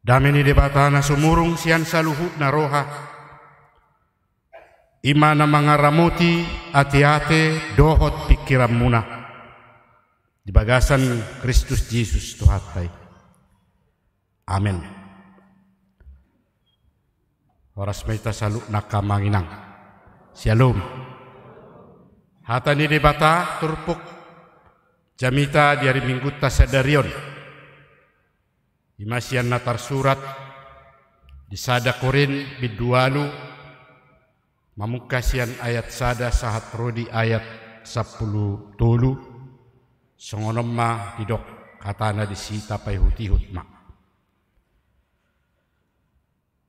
Dame ni Debata na sumurung sian saluhutna roha, i ma na mangaramoti ateate dohot pingkiranmuna di bagasan Kristus Jesus Tuhanta i. Amen. Horas ma hita saluhutna, angka amang inang. Syalom. Hata ni Debata turpuk jamita di ari Minggunta sadari on, i ma sian na tarsurat di sada Korint bindu ualu, mamungka sian ayat sada sahat ro di ayat sampulu tolu. Songon on ma didok hatana disi, tapaihutihut ma.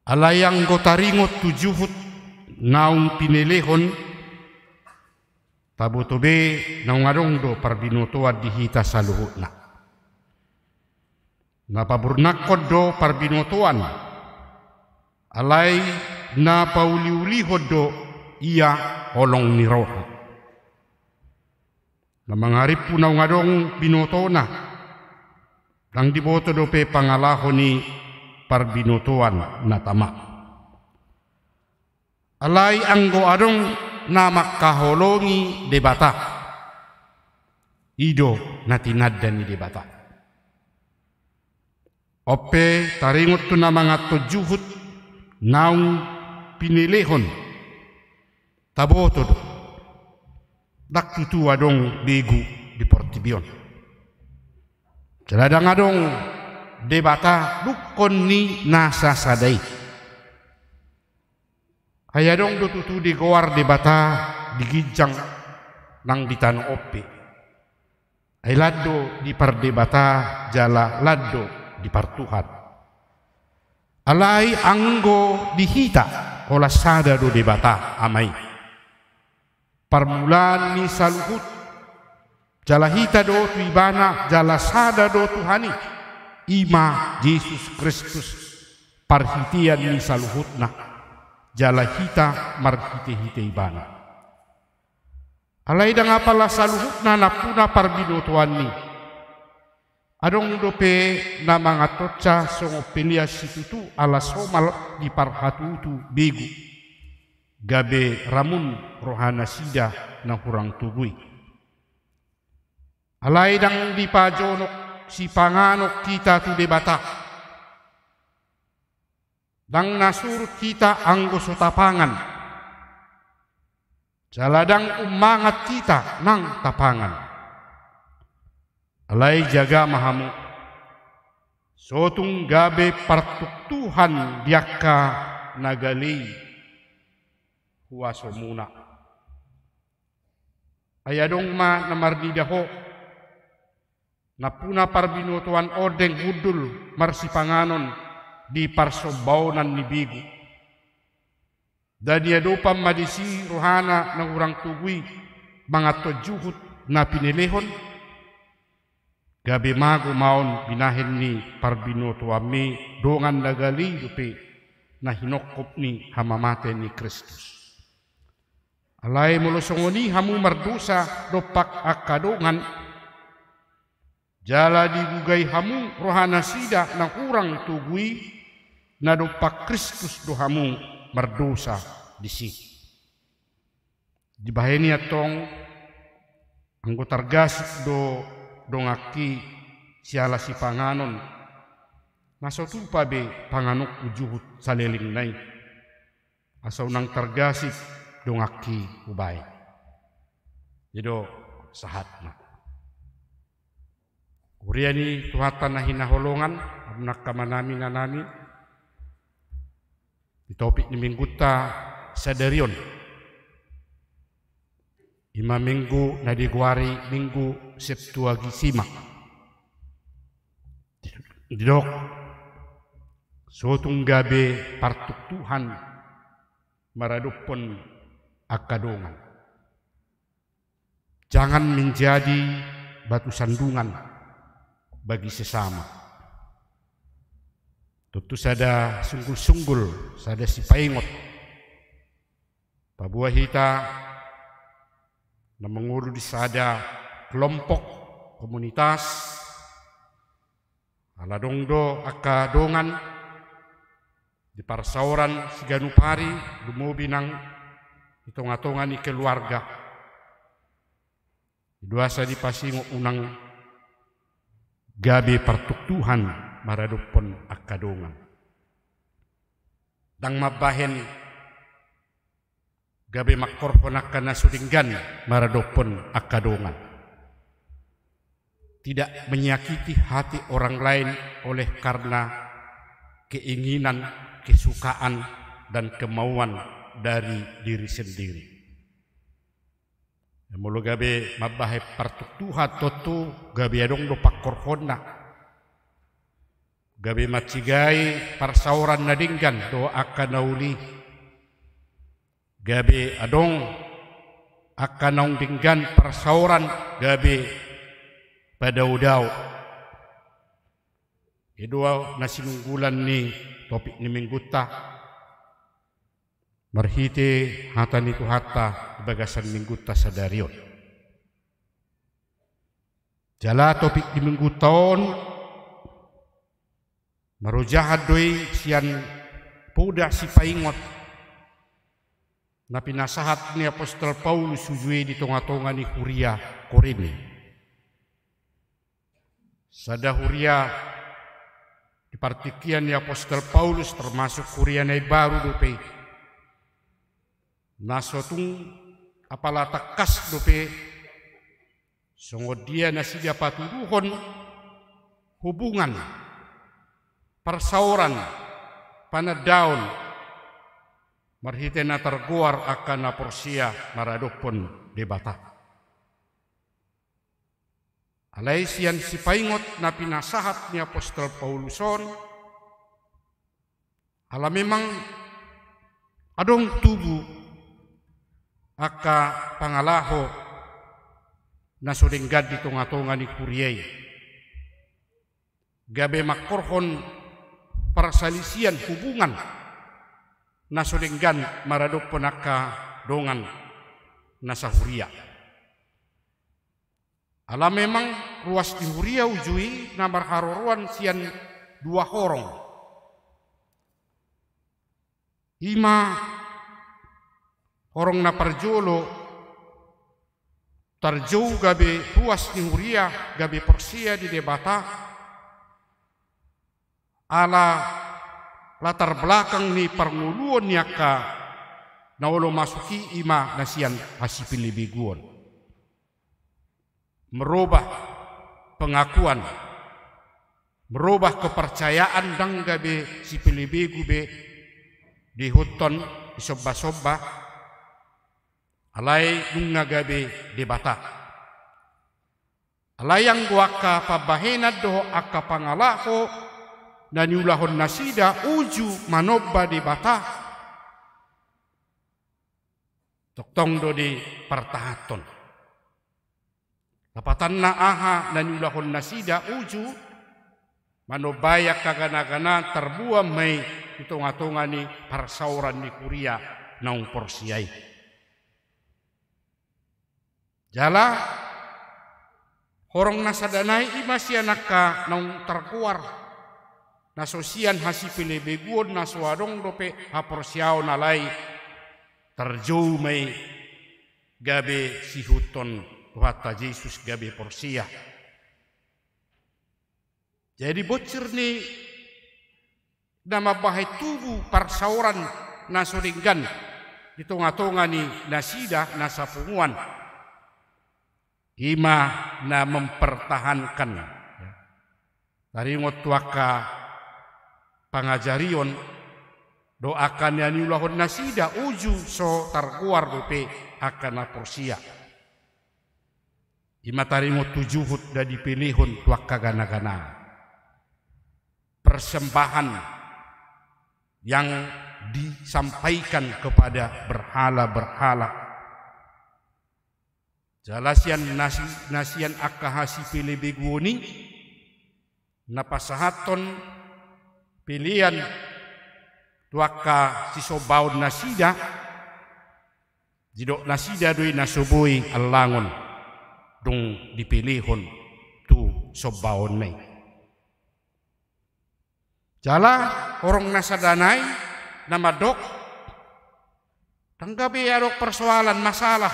Alai anggo taringot tu juhut naung pinelehon, taboto be naung adong do parbinotoan di hita saluhutna. Na paburnangkon do parbinotoan, alai na pauliulihon do ia holong ni roha. Na mangarimpu naung adong binotona, ndang diboto dope pangalaho ni parbinotoan na tama. Alai anggo adong na mangkaholongi Debata, i do na tinanda ni Debata. On pe taringot tu na manganhon juhut naung pinelehon, taboto do, ndang tutu adong begu di portibi on. Jala ndang adong Debata dungkon ni na sasada i. Ai adong do tutu digoar Debata di ginjang nang di tano on pe. Ai lan do dipardebata jala lan do dipartuhan. Alai anggo di hita, holan sada do Debata Ama i, parmulaan ni saluhut, jala hita do tu Ibana, jala sada do Tuhan i, i ma Jesus Kristus. parhitean ni saluhutna, jala hita marhite-hite ibana. Alai ndang apala saluhutna nampuna parbinotoanni. Adong dope na manganhonsa songon pelean situtu ala somal di parhatutu begu, gabe ramun rohanasida na hurang togu i. Alai ndang dipajonok sipanganon hita tu Debata. Ndang na surut hita anggo so tapangan. Jala ndang ummangan hita nang tapangan. Alai jaga ma hamu. So tung gabe partuktuhan di angka na gale i huasomuna. Ai adong ma na marnida ho, nampuna parbinotoan ondeng hundul marsipanganon di parsombaonan ni begu. Ndang diadopan ma disi rohana na hurang togu i manganhon juhut na pinelehon. Gabe mago ma on binahen ni parbinotoanmi dongan na gale i dope na hinongkop ni hamamate ni Kristus. Alai molo songon i hamu mardosa dompak angka dongan, jala digugai hamu rohanasida na hurang togu i, na dompak Kristus do hamu mardosa disi. Dibahen i antong, anggo targasip do donganki siala sipanganon, na so tupa be panganonku juhut salelengna i, asa unang targasip donganki hubahen. I do sahatna. Huria ni Tuhanta na hinaholongan, hamu angka amanami, inanami, di topik ni minggunta sadari on, i ma minggu na digoari Minggu Septuagesima. Didok, so tung gabe partuktuhan maradophon angka dongan. Jangan menjadi batu sandungan bagi sesama. Tontu sada sunggul-sunggul, sada sipaingot. Paboa hita na mangolu di sada kelompok, komunitas, ala adong do angka dongan di parsaoran siganup ari, lumobi nang di tonga-tonga ni keluarga. I do asa dipasingot unang gabe partuktuhan maradophon angka dongan. Ndang mambahen gabe mangkorhon angka na so denggan maradophon angka dongan. Tidak menyakiti hati orang lain oleh karena keinginan, kesukaan, dan kemauan dari diri sendiri. Molo gabe mambahen partuktuhan, tontu gabe adong do pangkorhonna. Gabe mancigai parsaoran na denggan dohot angka na uli. Gabe adong angka naung denggan parsaoran gabe padao-dao. I do na sinunggulan ni topik ni minggunta marhite hata ni Tuhanta di bagasan minggunta sadari on. Jala topik di minggunta on marojahan do i sian poda sipaingot na pinasahat ni apostel Paulus hujue di tonga-tonga ni huria Korint. Sada huria di partingkian ni apostel Paulus, termasuk huria na imbaru dope i. Na so tung apala tangkas dope songon dia nasida patuduhon hubungan, parsaoran, panandaon marhite na targoar angka na porsea maradophon Debata. Alai sian sipaingot na pinasahat ni apostel Paulus on, ala memang adong tubu angka pangalaho na so denggan di tonga-tonga ni huria i. Gabe mangkorhon parsalisian hubungan na so denggan maradophon angka dongan na sahuria. Ala memang ruas ni huria uju i na marharoroan sian dua horong. I ma horong na parjolo, tarjou gabe ruas ni huria gabe porsea di Debata, ala latar belakang ni parngoluon ni angka na olo masuk i, i ma na sian hasipelebeguon. Merubah pengakuan, merubah kepercayaan, ndang gabe sipelebegu be diihuthon, disombasomba, alai nunga gabe Debata. Alai anggo angka pambahenan dohot angka pangalaho na niulahon nasida uju manomba Debata, tongtong do dipartahanhon. Lapatanna, aha na niulahon nasida uju manombai angka ganaganaan tarbuan ma i di tongatonga ni parsaoran ni huria naung porsea i. Jala horong na sada nai i ma sian angka naung targoar, na so sian hasipelebeguon, na so adong dope haporseaon, alai tarjou ma i gabe siihuthon Tuhanta Jesus, gabe porsea. Jadi bonsir ni na mambahen tubu parsaoran na so denggan di tongatonga ni nasida na sapunguan, i ma na mempertahankan. Taringot tu angka pangajarion dohot angka na niulahon nasida uju so targoar dope angka na porsea. I ma taringot tu juhut na dipelehon tu angka ganaganaan. Persembahan yang disampaikan kepada berhala-berhala. Jala sian nasi-, na sian angka hasipelebeguon i, na pasahathon pelean tu angka sisombaon nasida, didok nasida do i na so boi allangon dung dipelehon tu sombaonna i. Jala horong na sada nai na mandok, ndang gabe adong persoalan, masalah,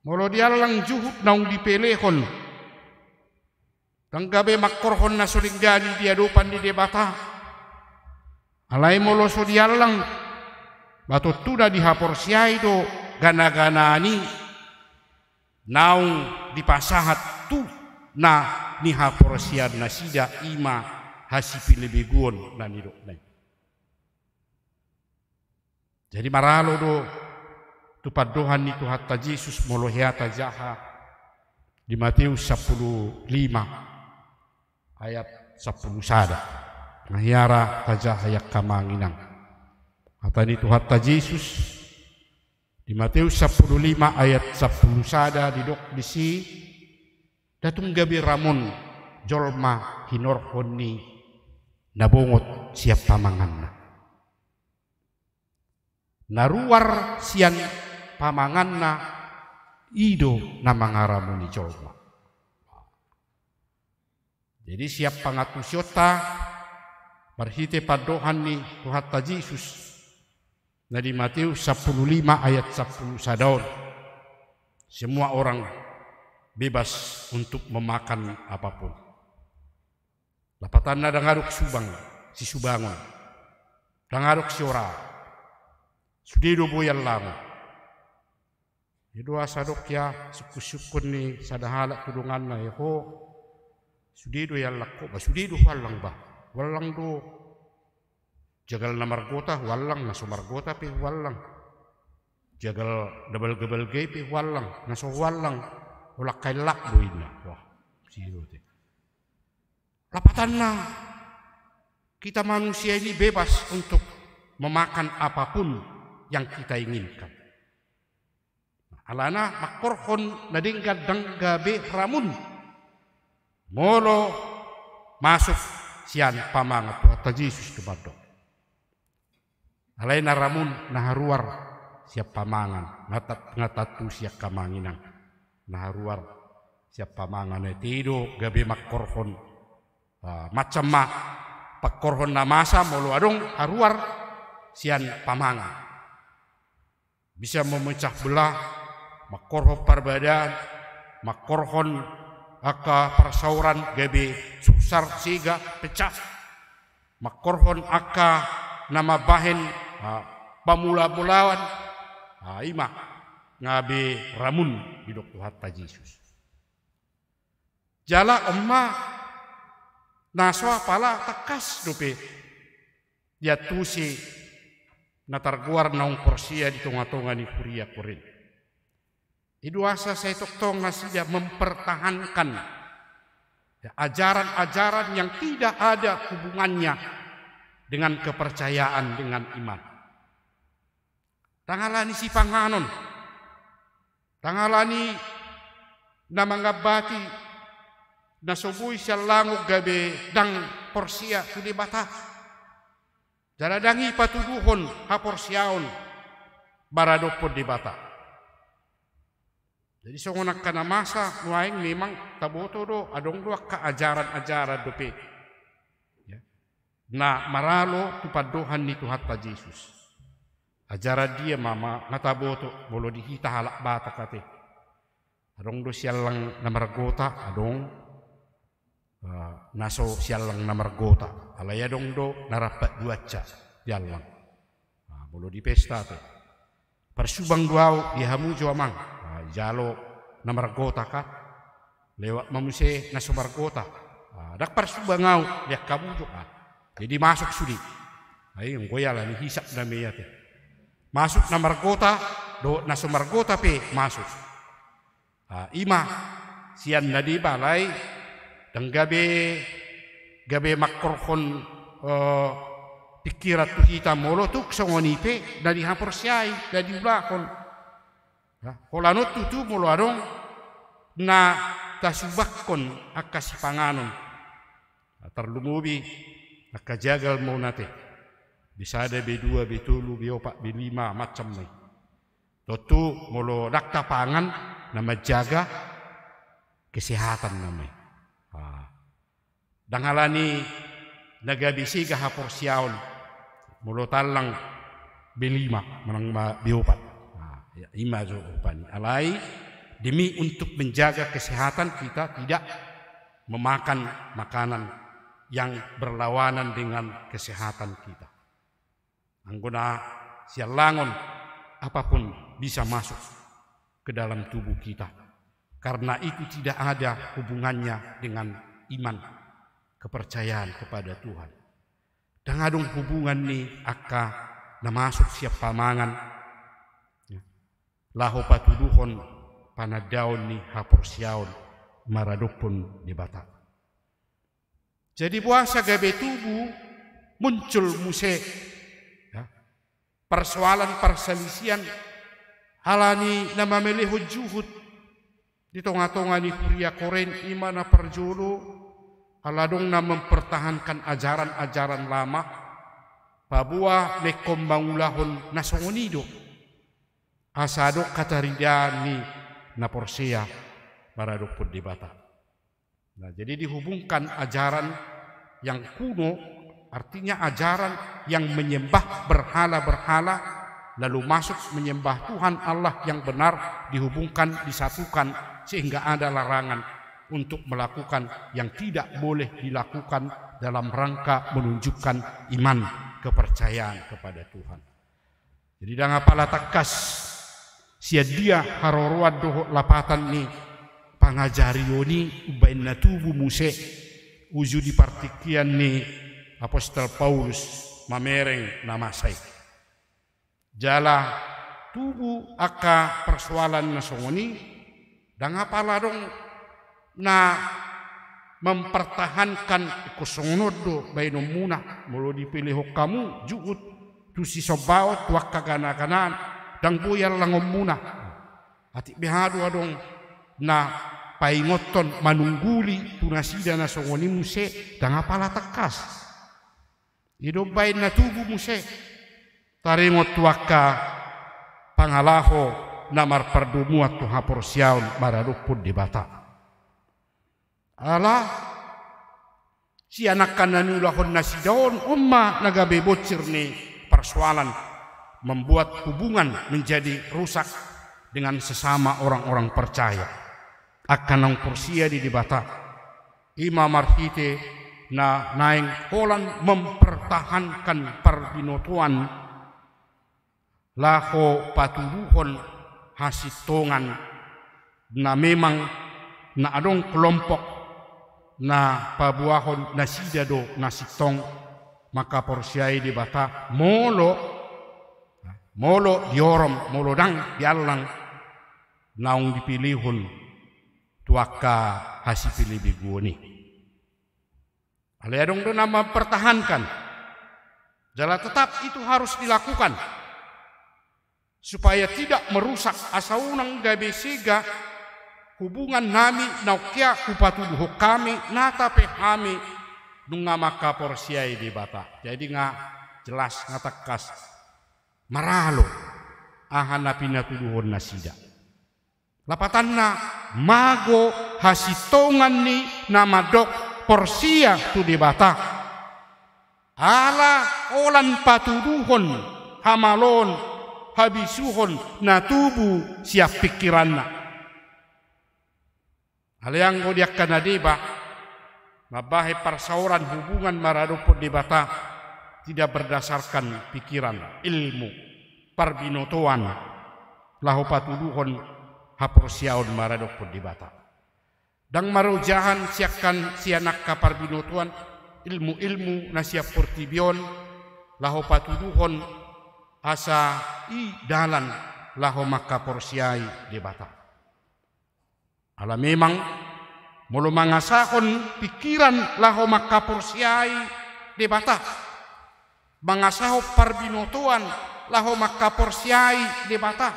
molo diallang juhut naung dipelehon. Ndang gabe mangkorhon na so denggan i di adopan ni Debata. Alai molo so diallang, ba tontu na dihaporseai do ganaganaan i naung dipasahat tu na nihaporseaan nasida, i ma hasipelebeguon na nidokna i. Jadi maralo do tu pandohan ni Tuhanta Jesus molo hea tajaha di Mateus sampulu lima ayat sampulu sada. Na hea ra tajaha i angka amang inang. Hata ni Tuhanta Jesus di Mateus sampulu lima ayat sampulu sada, didok disi, ndang tung gabe ramon jolma hinorhon ni na bongot sian pamanganna. Na ruar sian pamanganna, i do na mangaramoni jolma. Jadi sian pangantusionta marhite pandohan ni Tuhanta Jesus na di Mateus sampulu lima ayat sampulu sada on, semua orang bebas untuk memakan apapun. Lapatanna ndang adong subang, sisubangon. Ndang adong siora. Sude do boi allangon. I do asa adong ia sungkunsungkun ni sada halak tu donganna, "E ho, sude do i allang ho?" "Ba sude do huallang ba. Huallang do. Jagal na margota huallang, na so margota pe huallang. Jagal na balgabalga i pe huallang, na so huallang holan haellak do," ninna. Wah, siro te. Lapatanna, kita manusia ini bebas untuk memakan apapun yang kita inginkan. Alana mangkorhon na denggan ndang gabe ramun molo masuk sian pamangan. Tuhanta Jesus do mandok. Alai na ramun na haruar sian pamangan, nga ta-, nga tantu sian hamanginan. Na haruar sian pamangan, ate do gabe mangkorhon, ah, macam ma pangkorhon na masa molo adong haruar sian pamangan. Bisa memecah belah, mangkorhon parbadaan, mangkorhon angka parsaoran gabe sursar, sega, pecah. Mangkorhon angka na mambahen, ah, pamulamulaon, ah, i ma gabe ramun didok Tuhanta Jesus. Jala on ma na so apala tangkas dope diantusi na targoar naung porsea di tongatonga ni huria Korint. I do asa sai tongtong nasida mempertahankan, ya, ajaran-ajaran yang tidak ada hubungannya dengan kepercayaan, dengan iman. Ndang alani sipanganon, ndang alani na mangambati na so boi siallangon gabe ndang porsea tu Debata. Jala ndang i patuduhon haporseaon maradophon Debata. Jadi songon angka na masa nuaeng memang taboto do, adong do angka ajaran-ajaran dope, ya, na maralo tu pandohan ni Tuhanta Jesus. Ajaran dia ma, ma, nga taboto molo di hita halak Batak, ate. Adong do siallang na margota, adong, eh, na so siallang na margota. Alai adong do na rap paduansa siallang. Ah, molo di pesta pe, parsubang do au di hamu jo, amang. Ah, ijalo na margota kan. Lewat ma muse na so margota. Ah, ndang parsubang au di angka bujok, ah. Jadi masuk sude. Ai, anggo i alani hisap na mea, ate. Masuk na margota dohot na so margota pe masuk. Ah, i ma sian na deba, alai ndang gabe, gabe mangkorhon, eh, pingkiran tu hita molo tung songon i pe na dihaporseai, na diulahon. Ya, holan on tutu molo adong na tasubangkon angka sipanganon. Tarlumobi angka jagal ma on, ate. B sada, B dua, B tolu, B opat, B lima, macam ma i. Tontu molo ndang tapangan, na manjaga kesehatan nama i. Ah. Ndang alani na gabe sega haporseaon molo tallang B lima manang ma B opat. Ah, ya, i ma jo rupani. Alai demi untuk menjaga kesehatan, kita tidak memakan makanan yang berlawanan dengan kesehatan kita. Anggo na siallangon, apapun bisa masuk ke dalam tubuh kita, karena itu tidak ada hubungannya dengan iman, kepercayaan kepada Tuhan. Ndang adong hubungan ni angka na masuk sian pamangan, ya, laho patuduhon panandaon ni haporseaon maradophon Debata. Jadi boasa gabe tubu muncul muse, ya, persoalan parsalisian, alani na mamelehon juhut di tongatonga ni huria Korint. I ma na parjolo, ala adong na mempertahankan ajaran-ajaran lama, paboa na ingkon mangulahon na songon i do, asa adong hataridaan ni na porsea maradophon Debata. Nah, jadi dihubungkan ajaran yang kuno, artinya ajaran yang menyembah berhala-berhala, lalu masuk menyembah Tuhan Allah yang benar, dihubungkan, disatukan, sehingga ada larangan untuk melakukan yang tidak boleh dilakukan dalam rangka menunjukkan iman, kepercayaan kepada Tuhan. Jadi ndang apala tangkas sian dia haroroan dohot lapatan ni pangajarion i umbahen na tubu muse uju di partingkian ni apostel Paulus mamereng na masa i. Jala tubu angka persoalan na songon i, ndang apala adong na mempertahankan, ingkon songon on do baenonmuna, molo dipelehon hamu juhut tu sisombaon, tu angka ganaganaan, ndang boi allangonmuna. Atik beha do adong na paingothon, manungguli tu nasida na songon i muse, ndang apala tangkas. I do umbahen na tubu muse taringot tu angka pangalaho na marpardomuan tu haporseaon maradophon Debata. Ala sian angka na niulahon nasida on, on ma na gabe bonsir ni parsoalan, membuat hubungan menjadi rusak dengan sesama orang-orang percaya. Angka naung porsea di Debata, i ma marhite na naeng holan mempertahankan parbinotoan laho patuduhon hasintongan, na memang na adong kelompok na paboahon nasida do na sintong mangkaporseai Debata, molo, molo diorom, molo ndang diallang naung dipilihon tu angka hasipelebeguon i. Alai adong do na mempertahankan. Jala tetap itu harus dilakukan supaya tidak merusak, asa unang gabe sega hubungan nami naung hea hupatuduhon hami, nata pe hami nunga mangkaporseai Debata. Jadi nga jelas, nga tangkas maralo aha na pinatuduhon nasida. Lapatanna, mago hasintongan ni na mandok porsea tu Debata, ala holan patuduhon hamaloon, habisuhon na tubu sian pingkiranna. Alai anggo di angka na deba, mambahen parsaoran hubungan maradophon Debata tidak berdasarkan pikiran, ilmu, parbinotoan, laho patuduhon haporseaon maradophon Debata. Ndang marojahan sian angka, sian angka parbinotoan, ilmu-ilmu na sian portibi on, laho patuduhon asa i dalan laho mangkaporseai Debata. Ala memang, molo mangasahon pingkiran laho mangkaporseai Debata, mangasahon parbinotoan laho mangkaporseai Debata,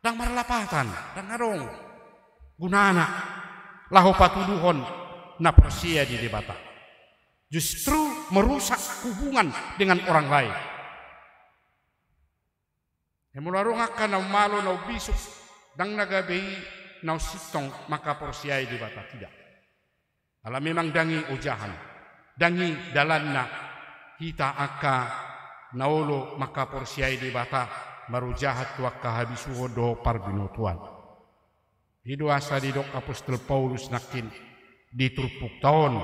ndang marlapatan, ndang adong gunana laho patuduhon na porsea di Debata. Justru merusak hubungan dengan orang lain. He, molo adong angka naung malo, naung bisuk, ndang na gabe i naung sintong mangkaporseai Debata, tidak. Ala memang ndang i ojahan, ndang i dalanna hita angka na olo mangkaporseai Debata marojahan tu angka habisuhon dohot parbinotoan. I do asa didok apostel Paulus nangkin di turpukta on,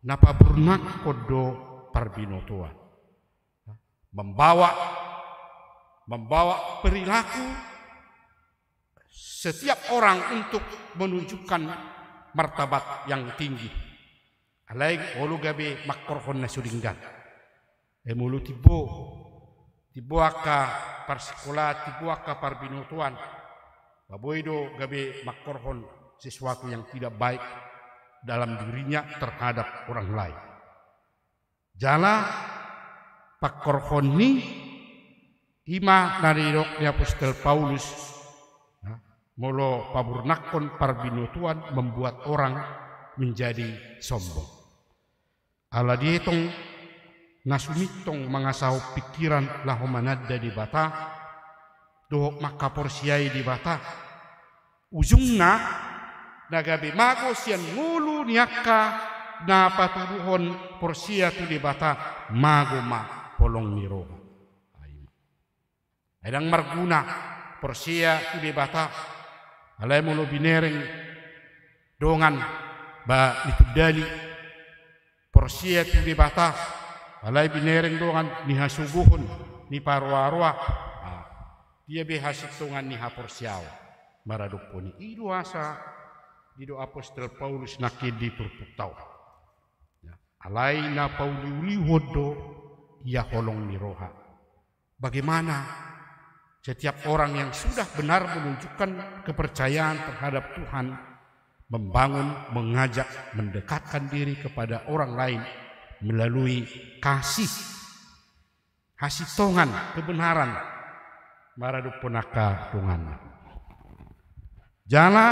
na pabornakkon do parbinotoan. Membawa, membawa perilaku setiap orang untuk menunjukkan martabat yang tinggi. Alai olo gabe mangkorhon na so denggan. E, molo timbo, timbo angka parsikolaan, timbo angka parbinotoan, ba boi do gabe mangkorhon sesuatu yang tidak baik dalam dirinya terhadap orang lain. Jala pangkorhon ni, i ma na nidok ni apostel Paulus, ya, molo pabornakkon parbinotoan membuat orang menjadi sombong. Ala dietong na sumintong mangasahon pingkiran laho mananda Debata dohot mangkaporseai Debata, ujungna na gabe mago sian ngolu ni angka na patuduhon porsea tu Debata, mago ma holong ni roha. Ai ndang marguna porsea tu Debata, alai molo binereng dongan ba nitundali porsea tu Debata, alai binereng dongan nihasogohon, niparoaroa, ah, dia be hasintongan ni haporseaon maradophon i. I do asa didok apostel Paulus nangkin di turpukta on. Ya, alai na pauliulihon do ia holong ni roha. Bagaimana setiap orang yang sudah benar menunjukkan kepercayaan terhadap Tuhan, membangun, mengajak, mendekatkan diri kepada orang lain melalui kasih, hasintongan, kebenaran maradophon angka donganna. Jala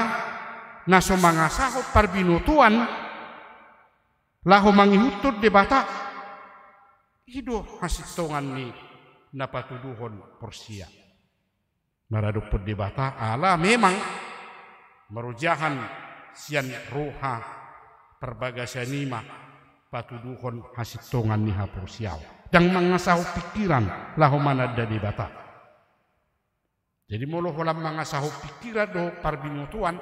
na so mangasahon parbinotoan laho mangihuthon Debata, i do hasintongan ni na patuduhon porsea maradophon Debata, ala memang marojahan sian roha parbagasan i ma patuduhon hasintongan ni haporseaon. Ndang mangasahon pingkiran laho mananda Debata. Jadi molo holan mangasahon pingkiran dohot parbinotoan,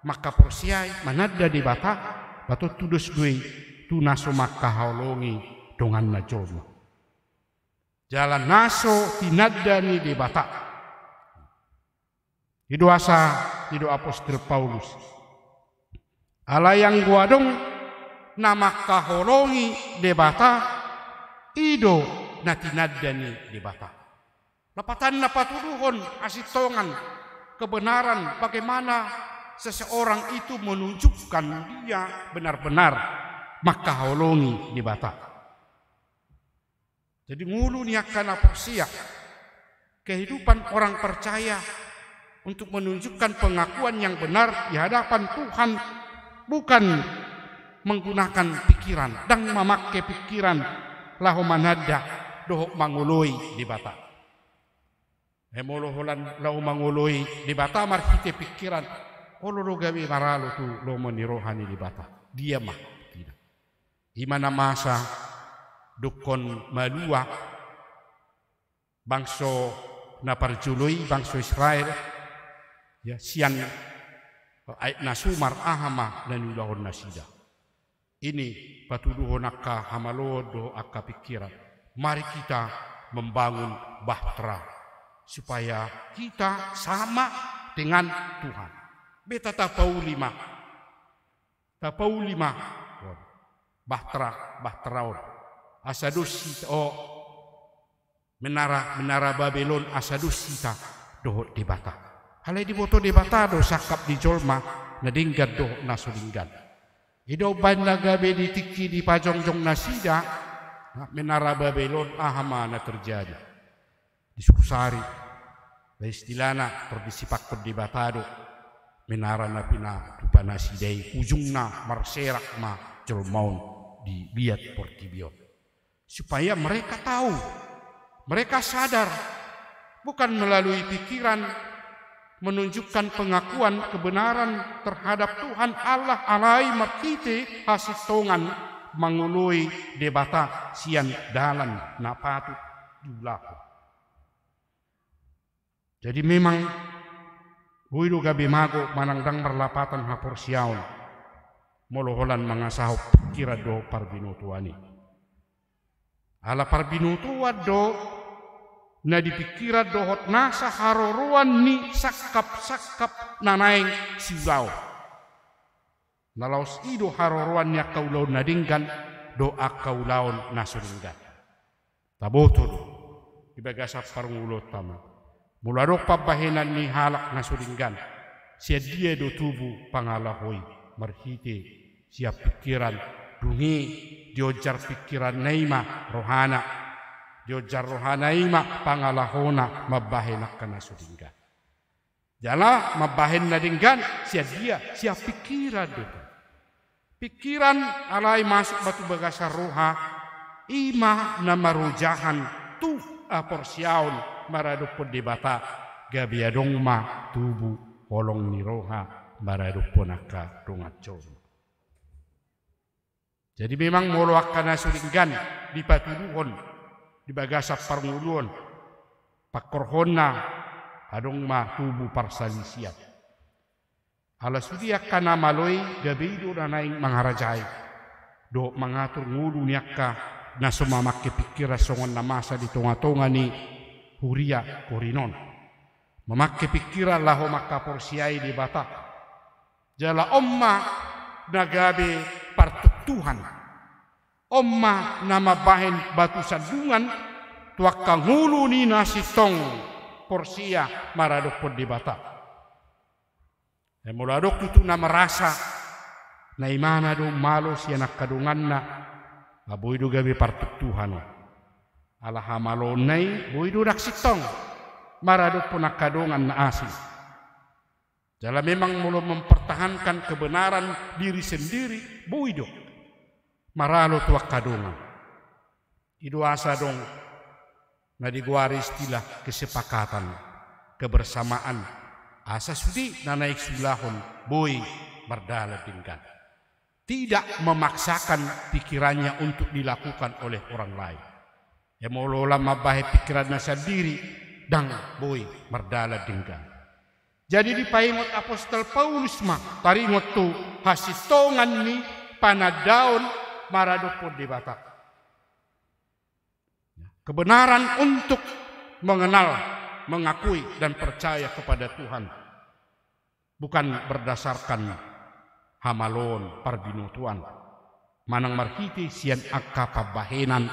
mangkaporseai, mananda Debata, ba tontu dos do i tu na so mangkaholongi donganna jolma. Jala na so tinanda ni Debata. I do asa, i do apostel Paulus. Alai anggo adong na mangkaholongi Debata, i do na tinanda ni Debata. Lapatanna patuduhon hasintongan, kebenaran, bagaimana seseorang itu menunjukkan dia benar-benar mangkaholongi Debata. Jadi ngolu ni angka na porsea, kehidupan orang percaya untuk menunjukkan pengakuan yang benar di hadapan Tuhan bukan menggunakan pikiran, ndang mamangke pikiran laho mananda dohot mangoloi Debata. E molo holan laho mangoloi Debata marhite pikiran, olo do gabe maralo tu lomo ni roha ni Debata. Dia ma, tidak. I ma na masa dungkon malua bangso na parjolo i, bangso Israel, ya, sian aek na sumar, aha ma na niulahon nasida. Ini patuduhon angka hamaloon dohot angka pikiran. Mari kita membangun bahtera supaya kita sama dengan Tuhan. Beta tapauli ma. Tapauli ma. Bahtera, bahtera on. Asa dos hita, o, menara, menara Babel on, asa dos hita dohot Debata. Alai diboto Debata do sangkap ni jolma na denggan dohot na so denggan. I do umbaen na gabe di tingki dipajongjong nasida, na, menara Babel on, aha ma na terjadi. Disusari, ba istilahna tor disipakkon Debata do menara na pinatupa nasida i, ujungna marserak ma jolma on di liat portibi on. Supaya mereka tahu, mereka sadar, bukan melalui pikiran menunjukkan pengakuan kebenaran terhadap Tuhan Allah, alai marhite hasintongan mangoloi Debata sian dalan na patut diulahon. Jadi memang boi do gabe mago manang ndang marlapatan haporseaon molo holan mangasahon pingkiran dohot parbinotoan i. Ala parbinotoan do na di pingkiran dohot nasa haroroan ni sangkap-sangkap na naeng siulaon. Na laos i do haroroan ni angka ulaon na denggan dohot angka ulaon na so denggan. Taboto do di bagasan parngoluonta ma, molo adong pambahenan ni halak na so denggan, sian dia do tubu pangalaho i? Marhite sian pingkiran. Dung i dionjar pingkiranna i ma rohana, dionjar rohana i ma pangalahona mambahen angka na so denggan. Jala mambahen na denggan sian dia? Sian pingkiran do. Pingkiran alai masuk ma tu bagasan roha, i ma na marojahan tu haporseaon maradophon Debata, gabe adong ma tubu holong ni roha maradophon angka dongan jolma. Jadi memang molo angka na so denggan dipatuduhon di bagasan parngoluon, pangkorhonna adong ma tubu parsalisian. Ala sude angka na malo i gabe i do na naeng mangarajai dohot mangatur ngolu ni angka na so mamangke pingkiran songon na masa di tonga-tonga ni huria Korint on. Mamangke pingkiran laho mangkaporseai Debata. Jala on ma na gabe partuktuhan. On ma na mambahen batu sandungan tu angka ngolu ni na sintong porsea maradophon Debata. Ai molo adong tutu na merasa na imana do malo sian angka donganna, ah, boi do gabe partuktuhan on. Ala hamaloonna i boi do ndang sintong maradophon angka dongan na asing. Jala memang molo mempertahankan kebenaran diri sendiri, boi do maralo tu angka dongan. I do asa adong na digoari istilah kesepakatan, kebersamaan, asa sude na naeng siulahon boi mardalan denggan. Tidak memaksakan pikirannya untuk dilakukan oleh orang lain. Ia molo lam mambahen pikiranna sandiri, ndang boi mardalan denggan. Jadi dipaingot apostel Paulus ma taringot tu hasintongan ni panandaon maradophon Debata. Kebenaran untuk mengenal, mengakui, dan percaya kepada Tuhan. Bukan berdasarkan hamaloon, parbinotoan, manang marhite sian angka pambahenan,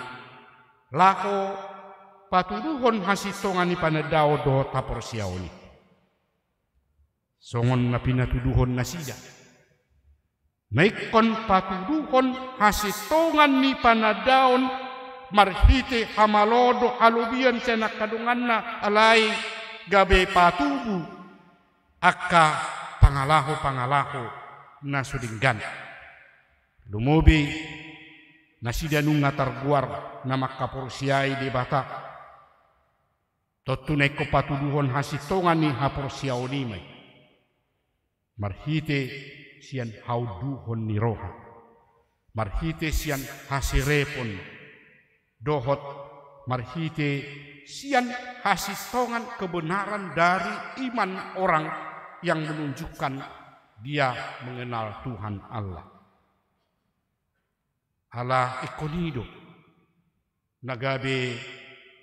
laho patuduhon hasintongan ni panandaon dohot haporseaon i. Songon na pinatuduhon nasida. Na ingkon patuduhon hasintongan ni panandaon marhite hamaloon dohot halobian sian angka donganna, alai gabe patubu angka pangalaho-pangalaho na so denggan. Lumobi nasida nunga targoar na mangkaporseai Debata. Tontu na ingkon patuduhon hasintongan ni haporseaon i ma i. Marhite sian haunduhon ni roha, marhite sian haserepon, dohot marhite sian hasintongan kebenaran dari iman orang yang menunjukkan dia mengenal Tuhan Allah. Ala ingkon i do na gabe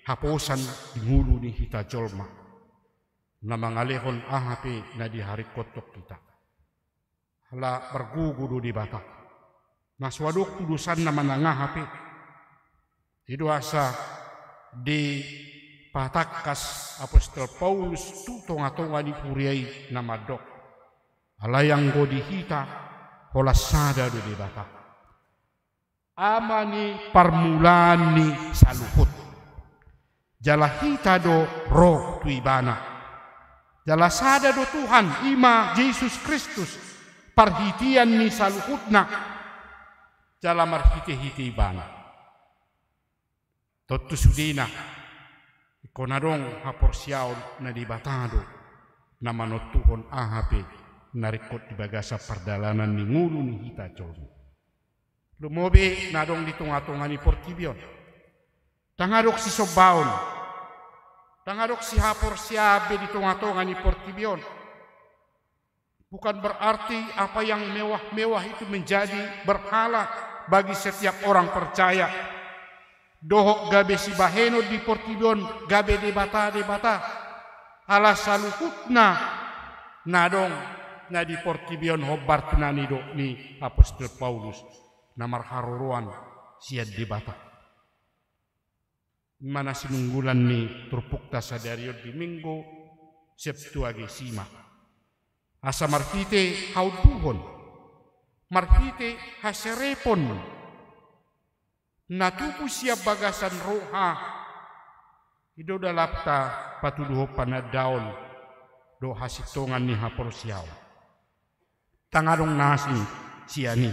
haposan di ngolu ni hita jolma, na mangalehon aha pe na diharingkothon hita. Ala margogo do Debata, na so adong tu dosanna manang aha pe. I do asa dipatangkas apostel Paulus tu tonga-tonga ni huria i na mandok: Alai anggo di hita, holan sada do Debata, Ama ni parmulaan ni saluhut. Jala hita do ro tu Ibana. Jala sada do Tuhan, i ma Jesus Kristus, parhitean ni saluhutna, jala marhite-hite Ibana. Tontu sudena, ingkon adong haporseaon na Debata do na manontuhon aha pe na ringkot di bagasan pardalanan ni ngolu ni hita jolma. Lumobi na adong di tonga-tonga ni portibi on. Ndang adong sisombaon, ndang adong sihaporseaon be di tonga-tonga ni portibi on. Bukan berarti apa yang mewah-mewah itu menjadi berhala bagi setiap orang percaya. Dohot gabe sibahenon di portibi on gabe debata-debata. Ala saluhutna na adong na di portibi on hombar tu na nidok ni apostel Paulus, na marharoroan sian Debata. I ma na sinunggulan ni turpukta sadari on di Minggu Septuagesima. Asa marhite haunduhon, marhite haserepon na tubu sian bagasan roha, i do dalan patuduhon panandaon dohot hasintongan ni haporseaon. Ndang adong na asing sian i,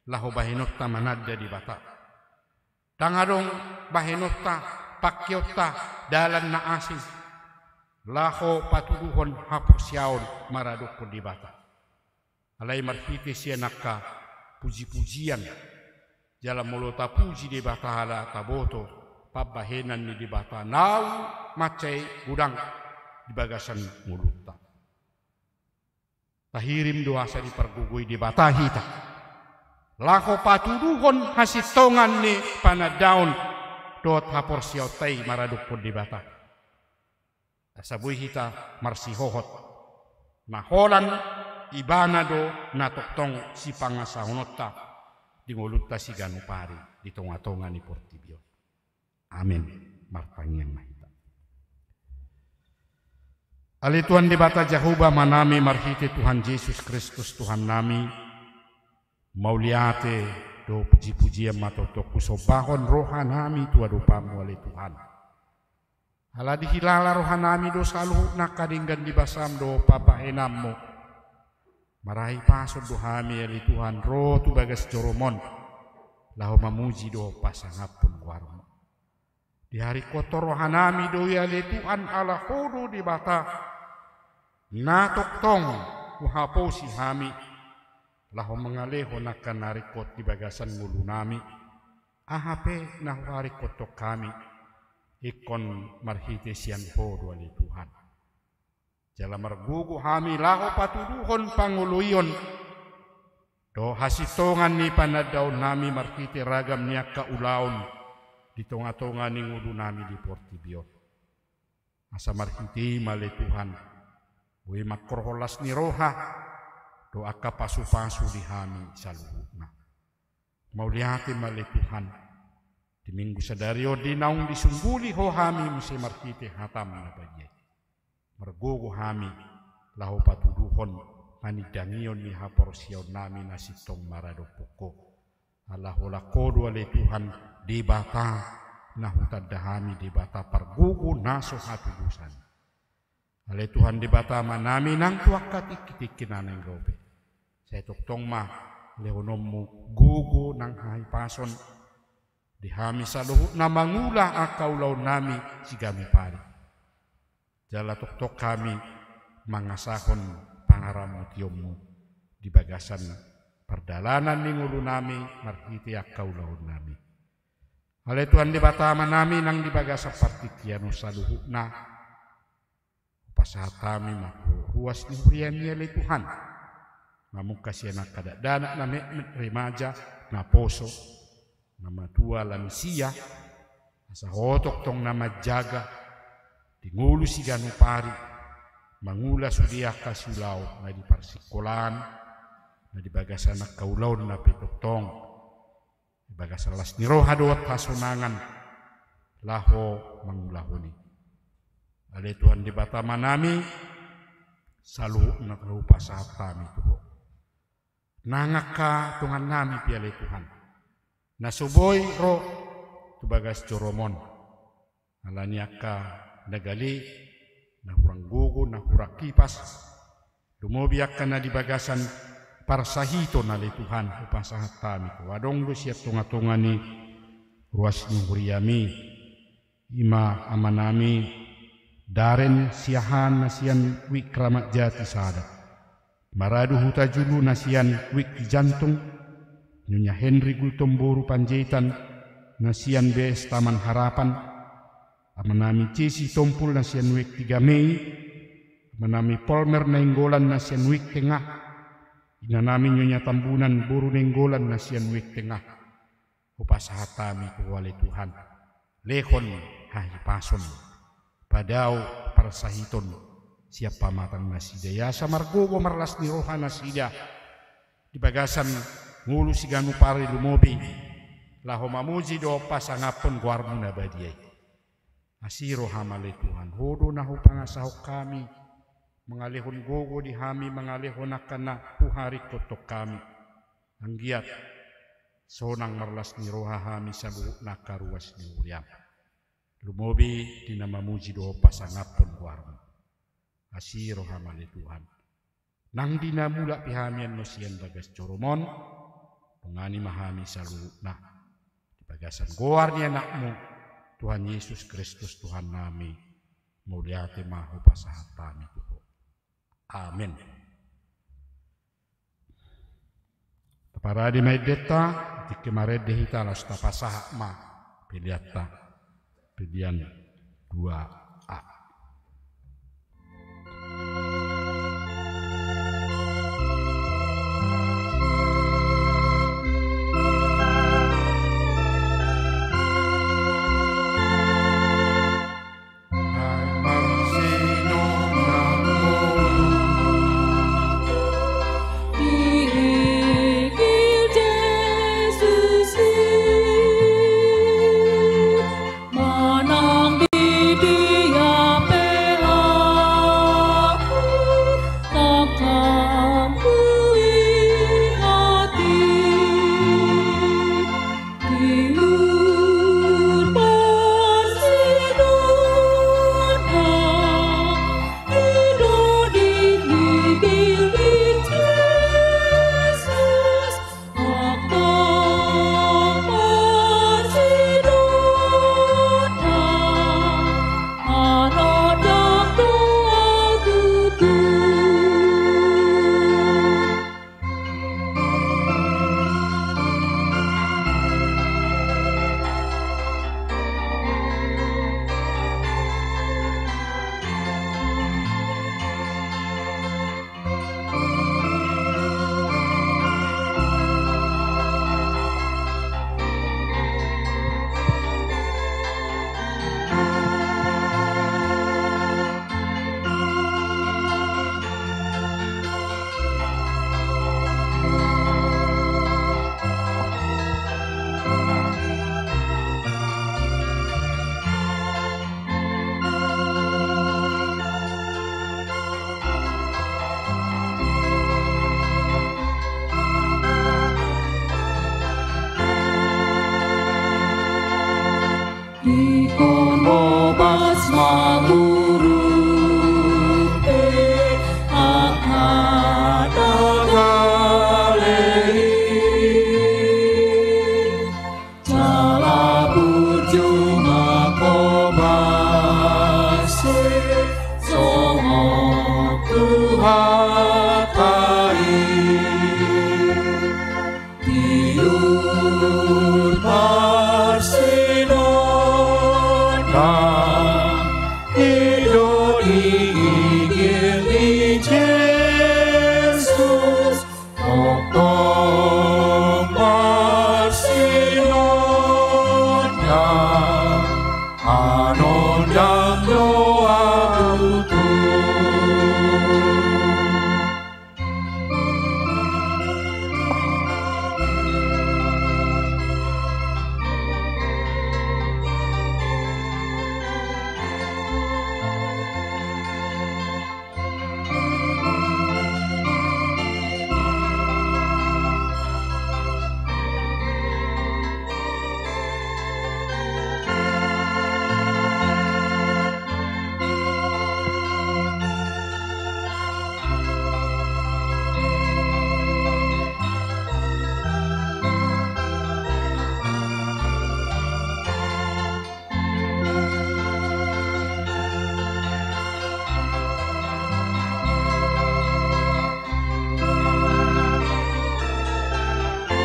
laho bahenonta mananda Debata. Ndang adong bahenonta, pangkeonta, dalan na asing laho patuduhon haporseaon maradophon Debata. Alai marhite sian angka puji-pujian, jala molo tapuji Debata ala taboto pambahenan ni Debata naung mansai godang di bagasan ngolunta. Tahirim do asa dipargogoi Debata hita laho patuduhon hasintongan ni panandaon dohot haporseaonta i maradophon Debata. Asa boi hita marsihohot na holan Ibana do na tongtong sipangasahononta di ngolunta siganup ari di tonga-tonga ni portibi on. Amen. Martangiang ma hita. Ale Tuhan Debata Jahowa, Amanami, marhite Tuhan Jesus Kristus Tuhannami, mauliate dohot puji-pujian ma tongtong husombahon rohanami tu adopanMu, ale Tuhan. Ala dihilala rohanami do saluhutna angka denggan ni basaM dohot pambahenanMu. Marhahipason do hami ale Tuhan ro tu bagas joroMon, laho mamuji dohot pasangaphon goarMu. Diharingkothon rohanami do i ale Tuhan ala Ho do Debata na tongtong huhaposi hami, laho mangalehon angka na ringkot di bagasan ngolunami. Aha pe na huharingkothon hami, ingkon marhite sian Ho do ale Tuhan. Jala margogo hami laho patuduhon pangoloion dohot hasintongan ni panandaonnami marhite ragam ni angka ulaon di tongatonga ni ngolunami di portibi on. Asa marhite i ma ale Tuhan, boi manghorhon las ni roha dohot angka pasupasu di hami saluhutna. Mauliate ma ale Tuhan, di Minggu sadari on di naung disungguli Ho hami muse marhite hataM na badia i. Margogo hami laho patuduhon panindangion ni haporseaonnami na sintong maradophon Ho. Ala holan Ho do ale Tuhan Debata na hutanda hami, Debata pargogo na so hatudosan. Ale Tuhan Debata Amanami nang tu angka tingkitingki na naeng ro pe, sai tongtong ma lehononMu gogo nang hahipason di hami saluhutna mangula angka ulaonnami siganup ari. Jala tongtong hami mangasahon pangaramotionMu di bagasan pardalanan ni ngolunami marhite angka ulaonnami. Ale Tuhan Debata Amanami nang di bagasan partingkian on saluhutna, hupasahat hami ma ruas ni huriaMi ale Tuhan, mamungka sian angka dakdanak na metmet, remaja, naposo, na matua, lansia, asa Ho tongtong na manjaga di ngolu siganup ari, mangula sude angka siulaon na di parsingkolaan, na di bagasan angka ulaon na pe tongtong di bagasan las ni roha dohot hasonangan laho mangulahon i. Ale Tuhan Debata Amanami, saluhutna hupasahat hami tu Ho. Nang angka tongannami pe ale Tuhan, na so boi ro tu bagas joroMon, ala ni angka na gale, na hurang gogo, na hurang hipas, lumobi angka na di bagasan parsahiton ale Tuhan, hupasahat hami tu Ho. Adong do sian tongatonga ni ruas ni huriaMi, i ma amanami Daren Siahaan na sian Wik Kramat Jati sada, Maradu Hutajulu na sian Wik Cijantung, Nyonya Henry Gultom boru Panjaitan na sian B S Taman Harapan, amanami Jesi Tompul na sian Wik Tiga Mei, amanami Polmer Nainggolan na sian Wik Tengah, inanami Nyonya Tambunan boru Nainggolan na sian Wik Tengah. Hupasahat hami tu Ho ale Tuhan, lehon hahipason, padao parsahiton sian pamatang nasida i, asa margogo marlas ni roha nasida di bagasan ngolu siganup ari, lumobi laho mamuji dohot pasangaphon goarMu na badia i. Asi rohaM ale Tuhan, Ho do na hupangasahon hami, mangalehon gogo di hami, mangalehon angka na huharingkothon hami. Anggiat sonang marlas ni roha hami saluhutna angka ruas ni huriaM, lumobi di na mamuji dohot pasangaphon goarMu. Asi rohaM ale Tuhan. Nang di na mulak pe hami annon sian bagas joroMon, dongani ma hami saluhutna di bagasan goar ni AnakMu, Tuhan Jesus Kristus Tuhannami. Mauliate ma hupasahat hami tu Ho. Amen. Taparade ma endenta, tingki marende hita laos tapasahat ma peleanta, pelean dua A.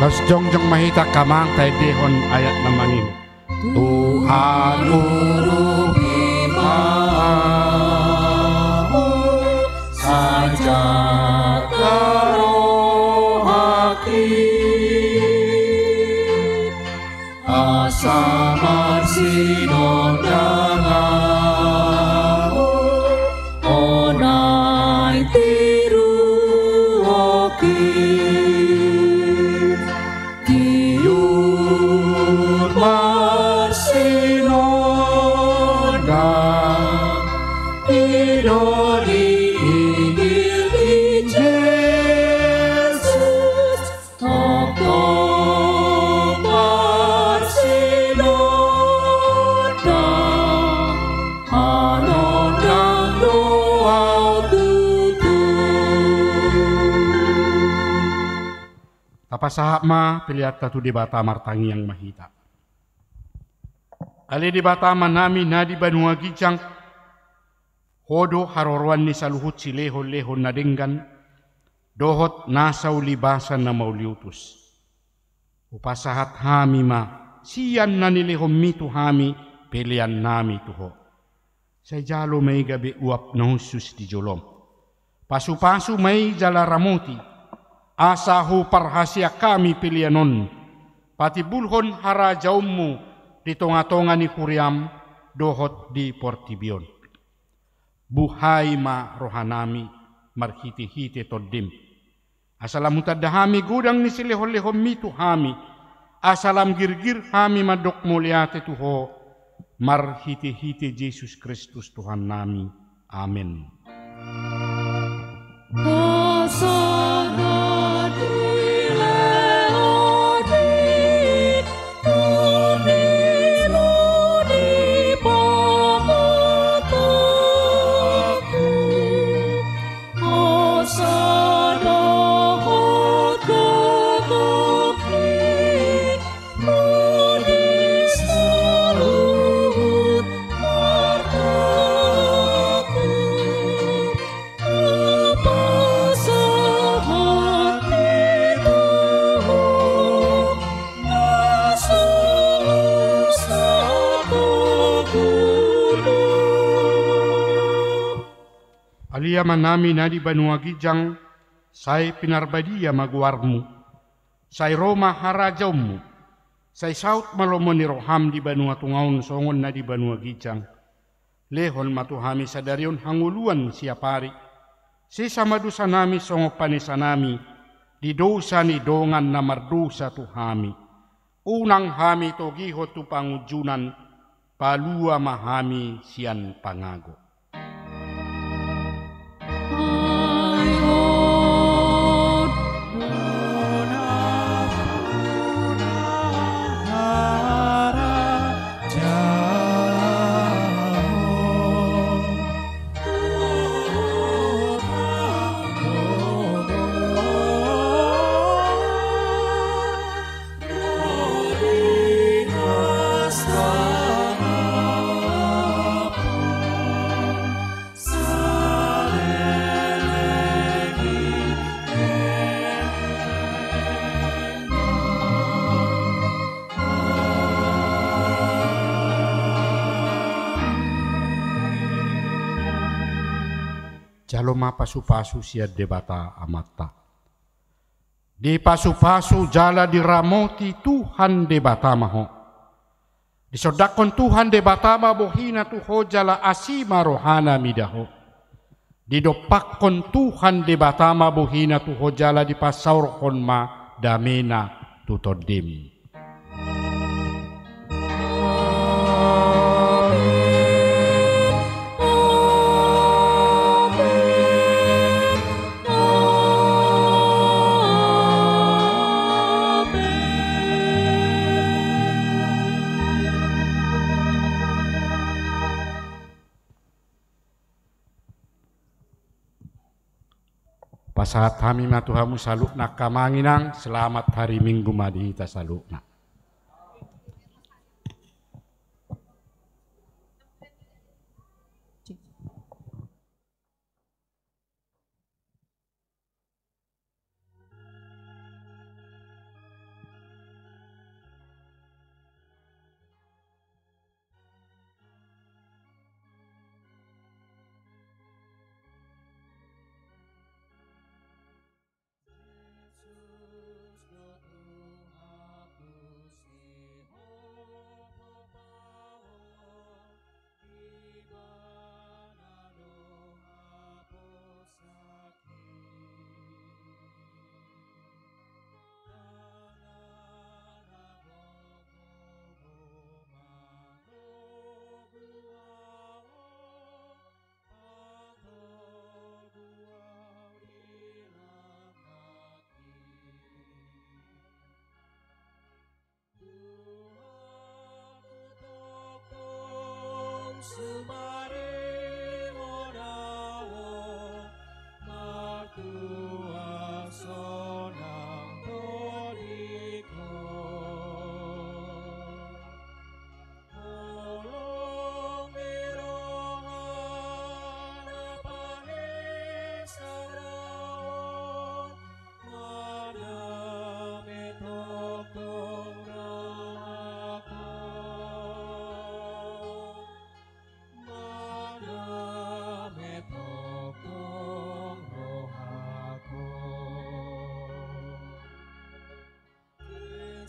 Laos jongjong ma hita angka amang taendehon ayat na mangihut. Tuhan, urupi ma ahu, sai jaga rohangki, asa marsinondang ahu, naeng tiruonki. Tiur marsinondang, i do diinggil ni Jesus. Tongtong marsinondang, manondang do ahu tutu. Tapasahat ma peleanta tu Debata, martangiang ma hita. Ale Debata Amanami na di banua ginjang, Ho do haroroan ni saluhut silehonlehon na denggan dohot nasa ulibasan na mauliutus. Hupasahat hami ma sian na nilehonmi tu hami peleannami tu Ho. Sai jalo ma i gabe uap na hushus di jolom. Pasupasu ma i jala ramoti, asa huparhaseang hami pelean on patimbulhon harajaonmu di tongatonga ni huriam dohot di portibi on. Buhai ma rohanami marhitehite Tondim, asa lam hutanda hami godang ni silehonlehonmi tu hami, asa lam girgir hami mandok mauliate tu Ho, marhitehite Jesus Kristus Tuhannami. Amen. Ale Amanami na di banua ginjang, sai pinarbadia ma goarmu. Sai ro ma harajaonmu. Sai saut ma lomo ni roham di banua tonga on songon na di banua ginjang. Lehon ma tu hami sadari on hangoluan siapari. Sesa ma dosanami songon panesanami di dosa ni dongan na mardosa tu hami. Unang hami togihon tu pangunjunan, palua ma hami sian pangago. Jalo ma pasupasu sian Debata Amanta. Dipasupasu jala diramoti Tuhan Debata ma ho. Disondangkon Tuhan Debata ma bohina tu ho jala asi ma rohana mida ho. Didompakkon Tuhan Debata ma bohina tu ho jala dipasaorhon ma damena tu tondim. Pasahat hami ma tu hamu saluhutna angka amang inang, selamat hari Minggu ma di hita saluhutna.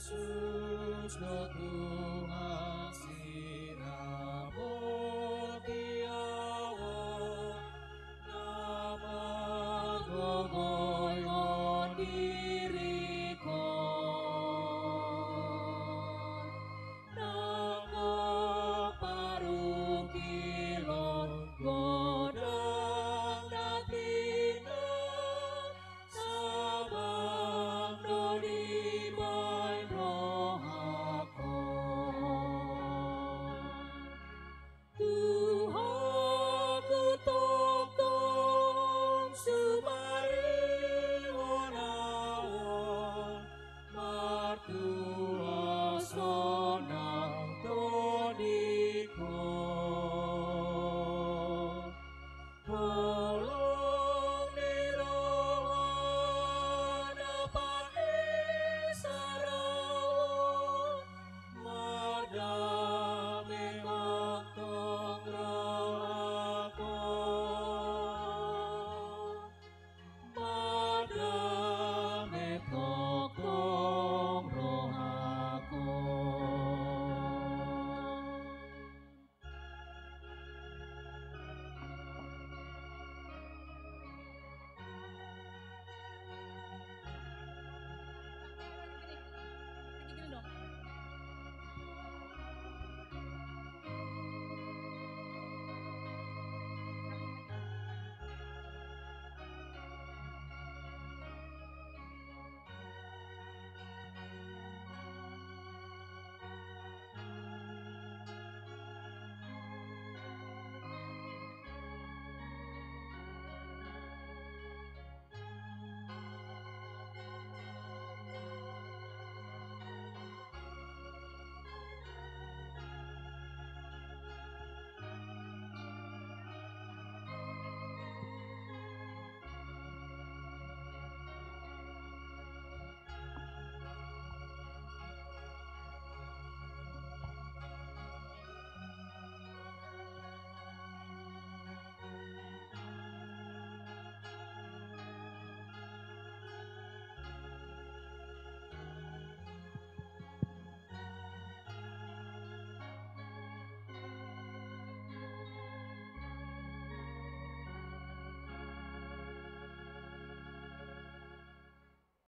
Sus do tu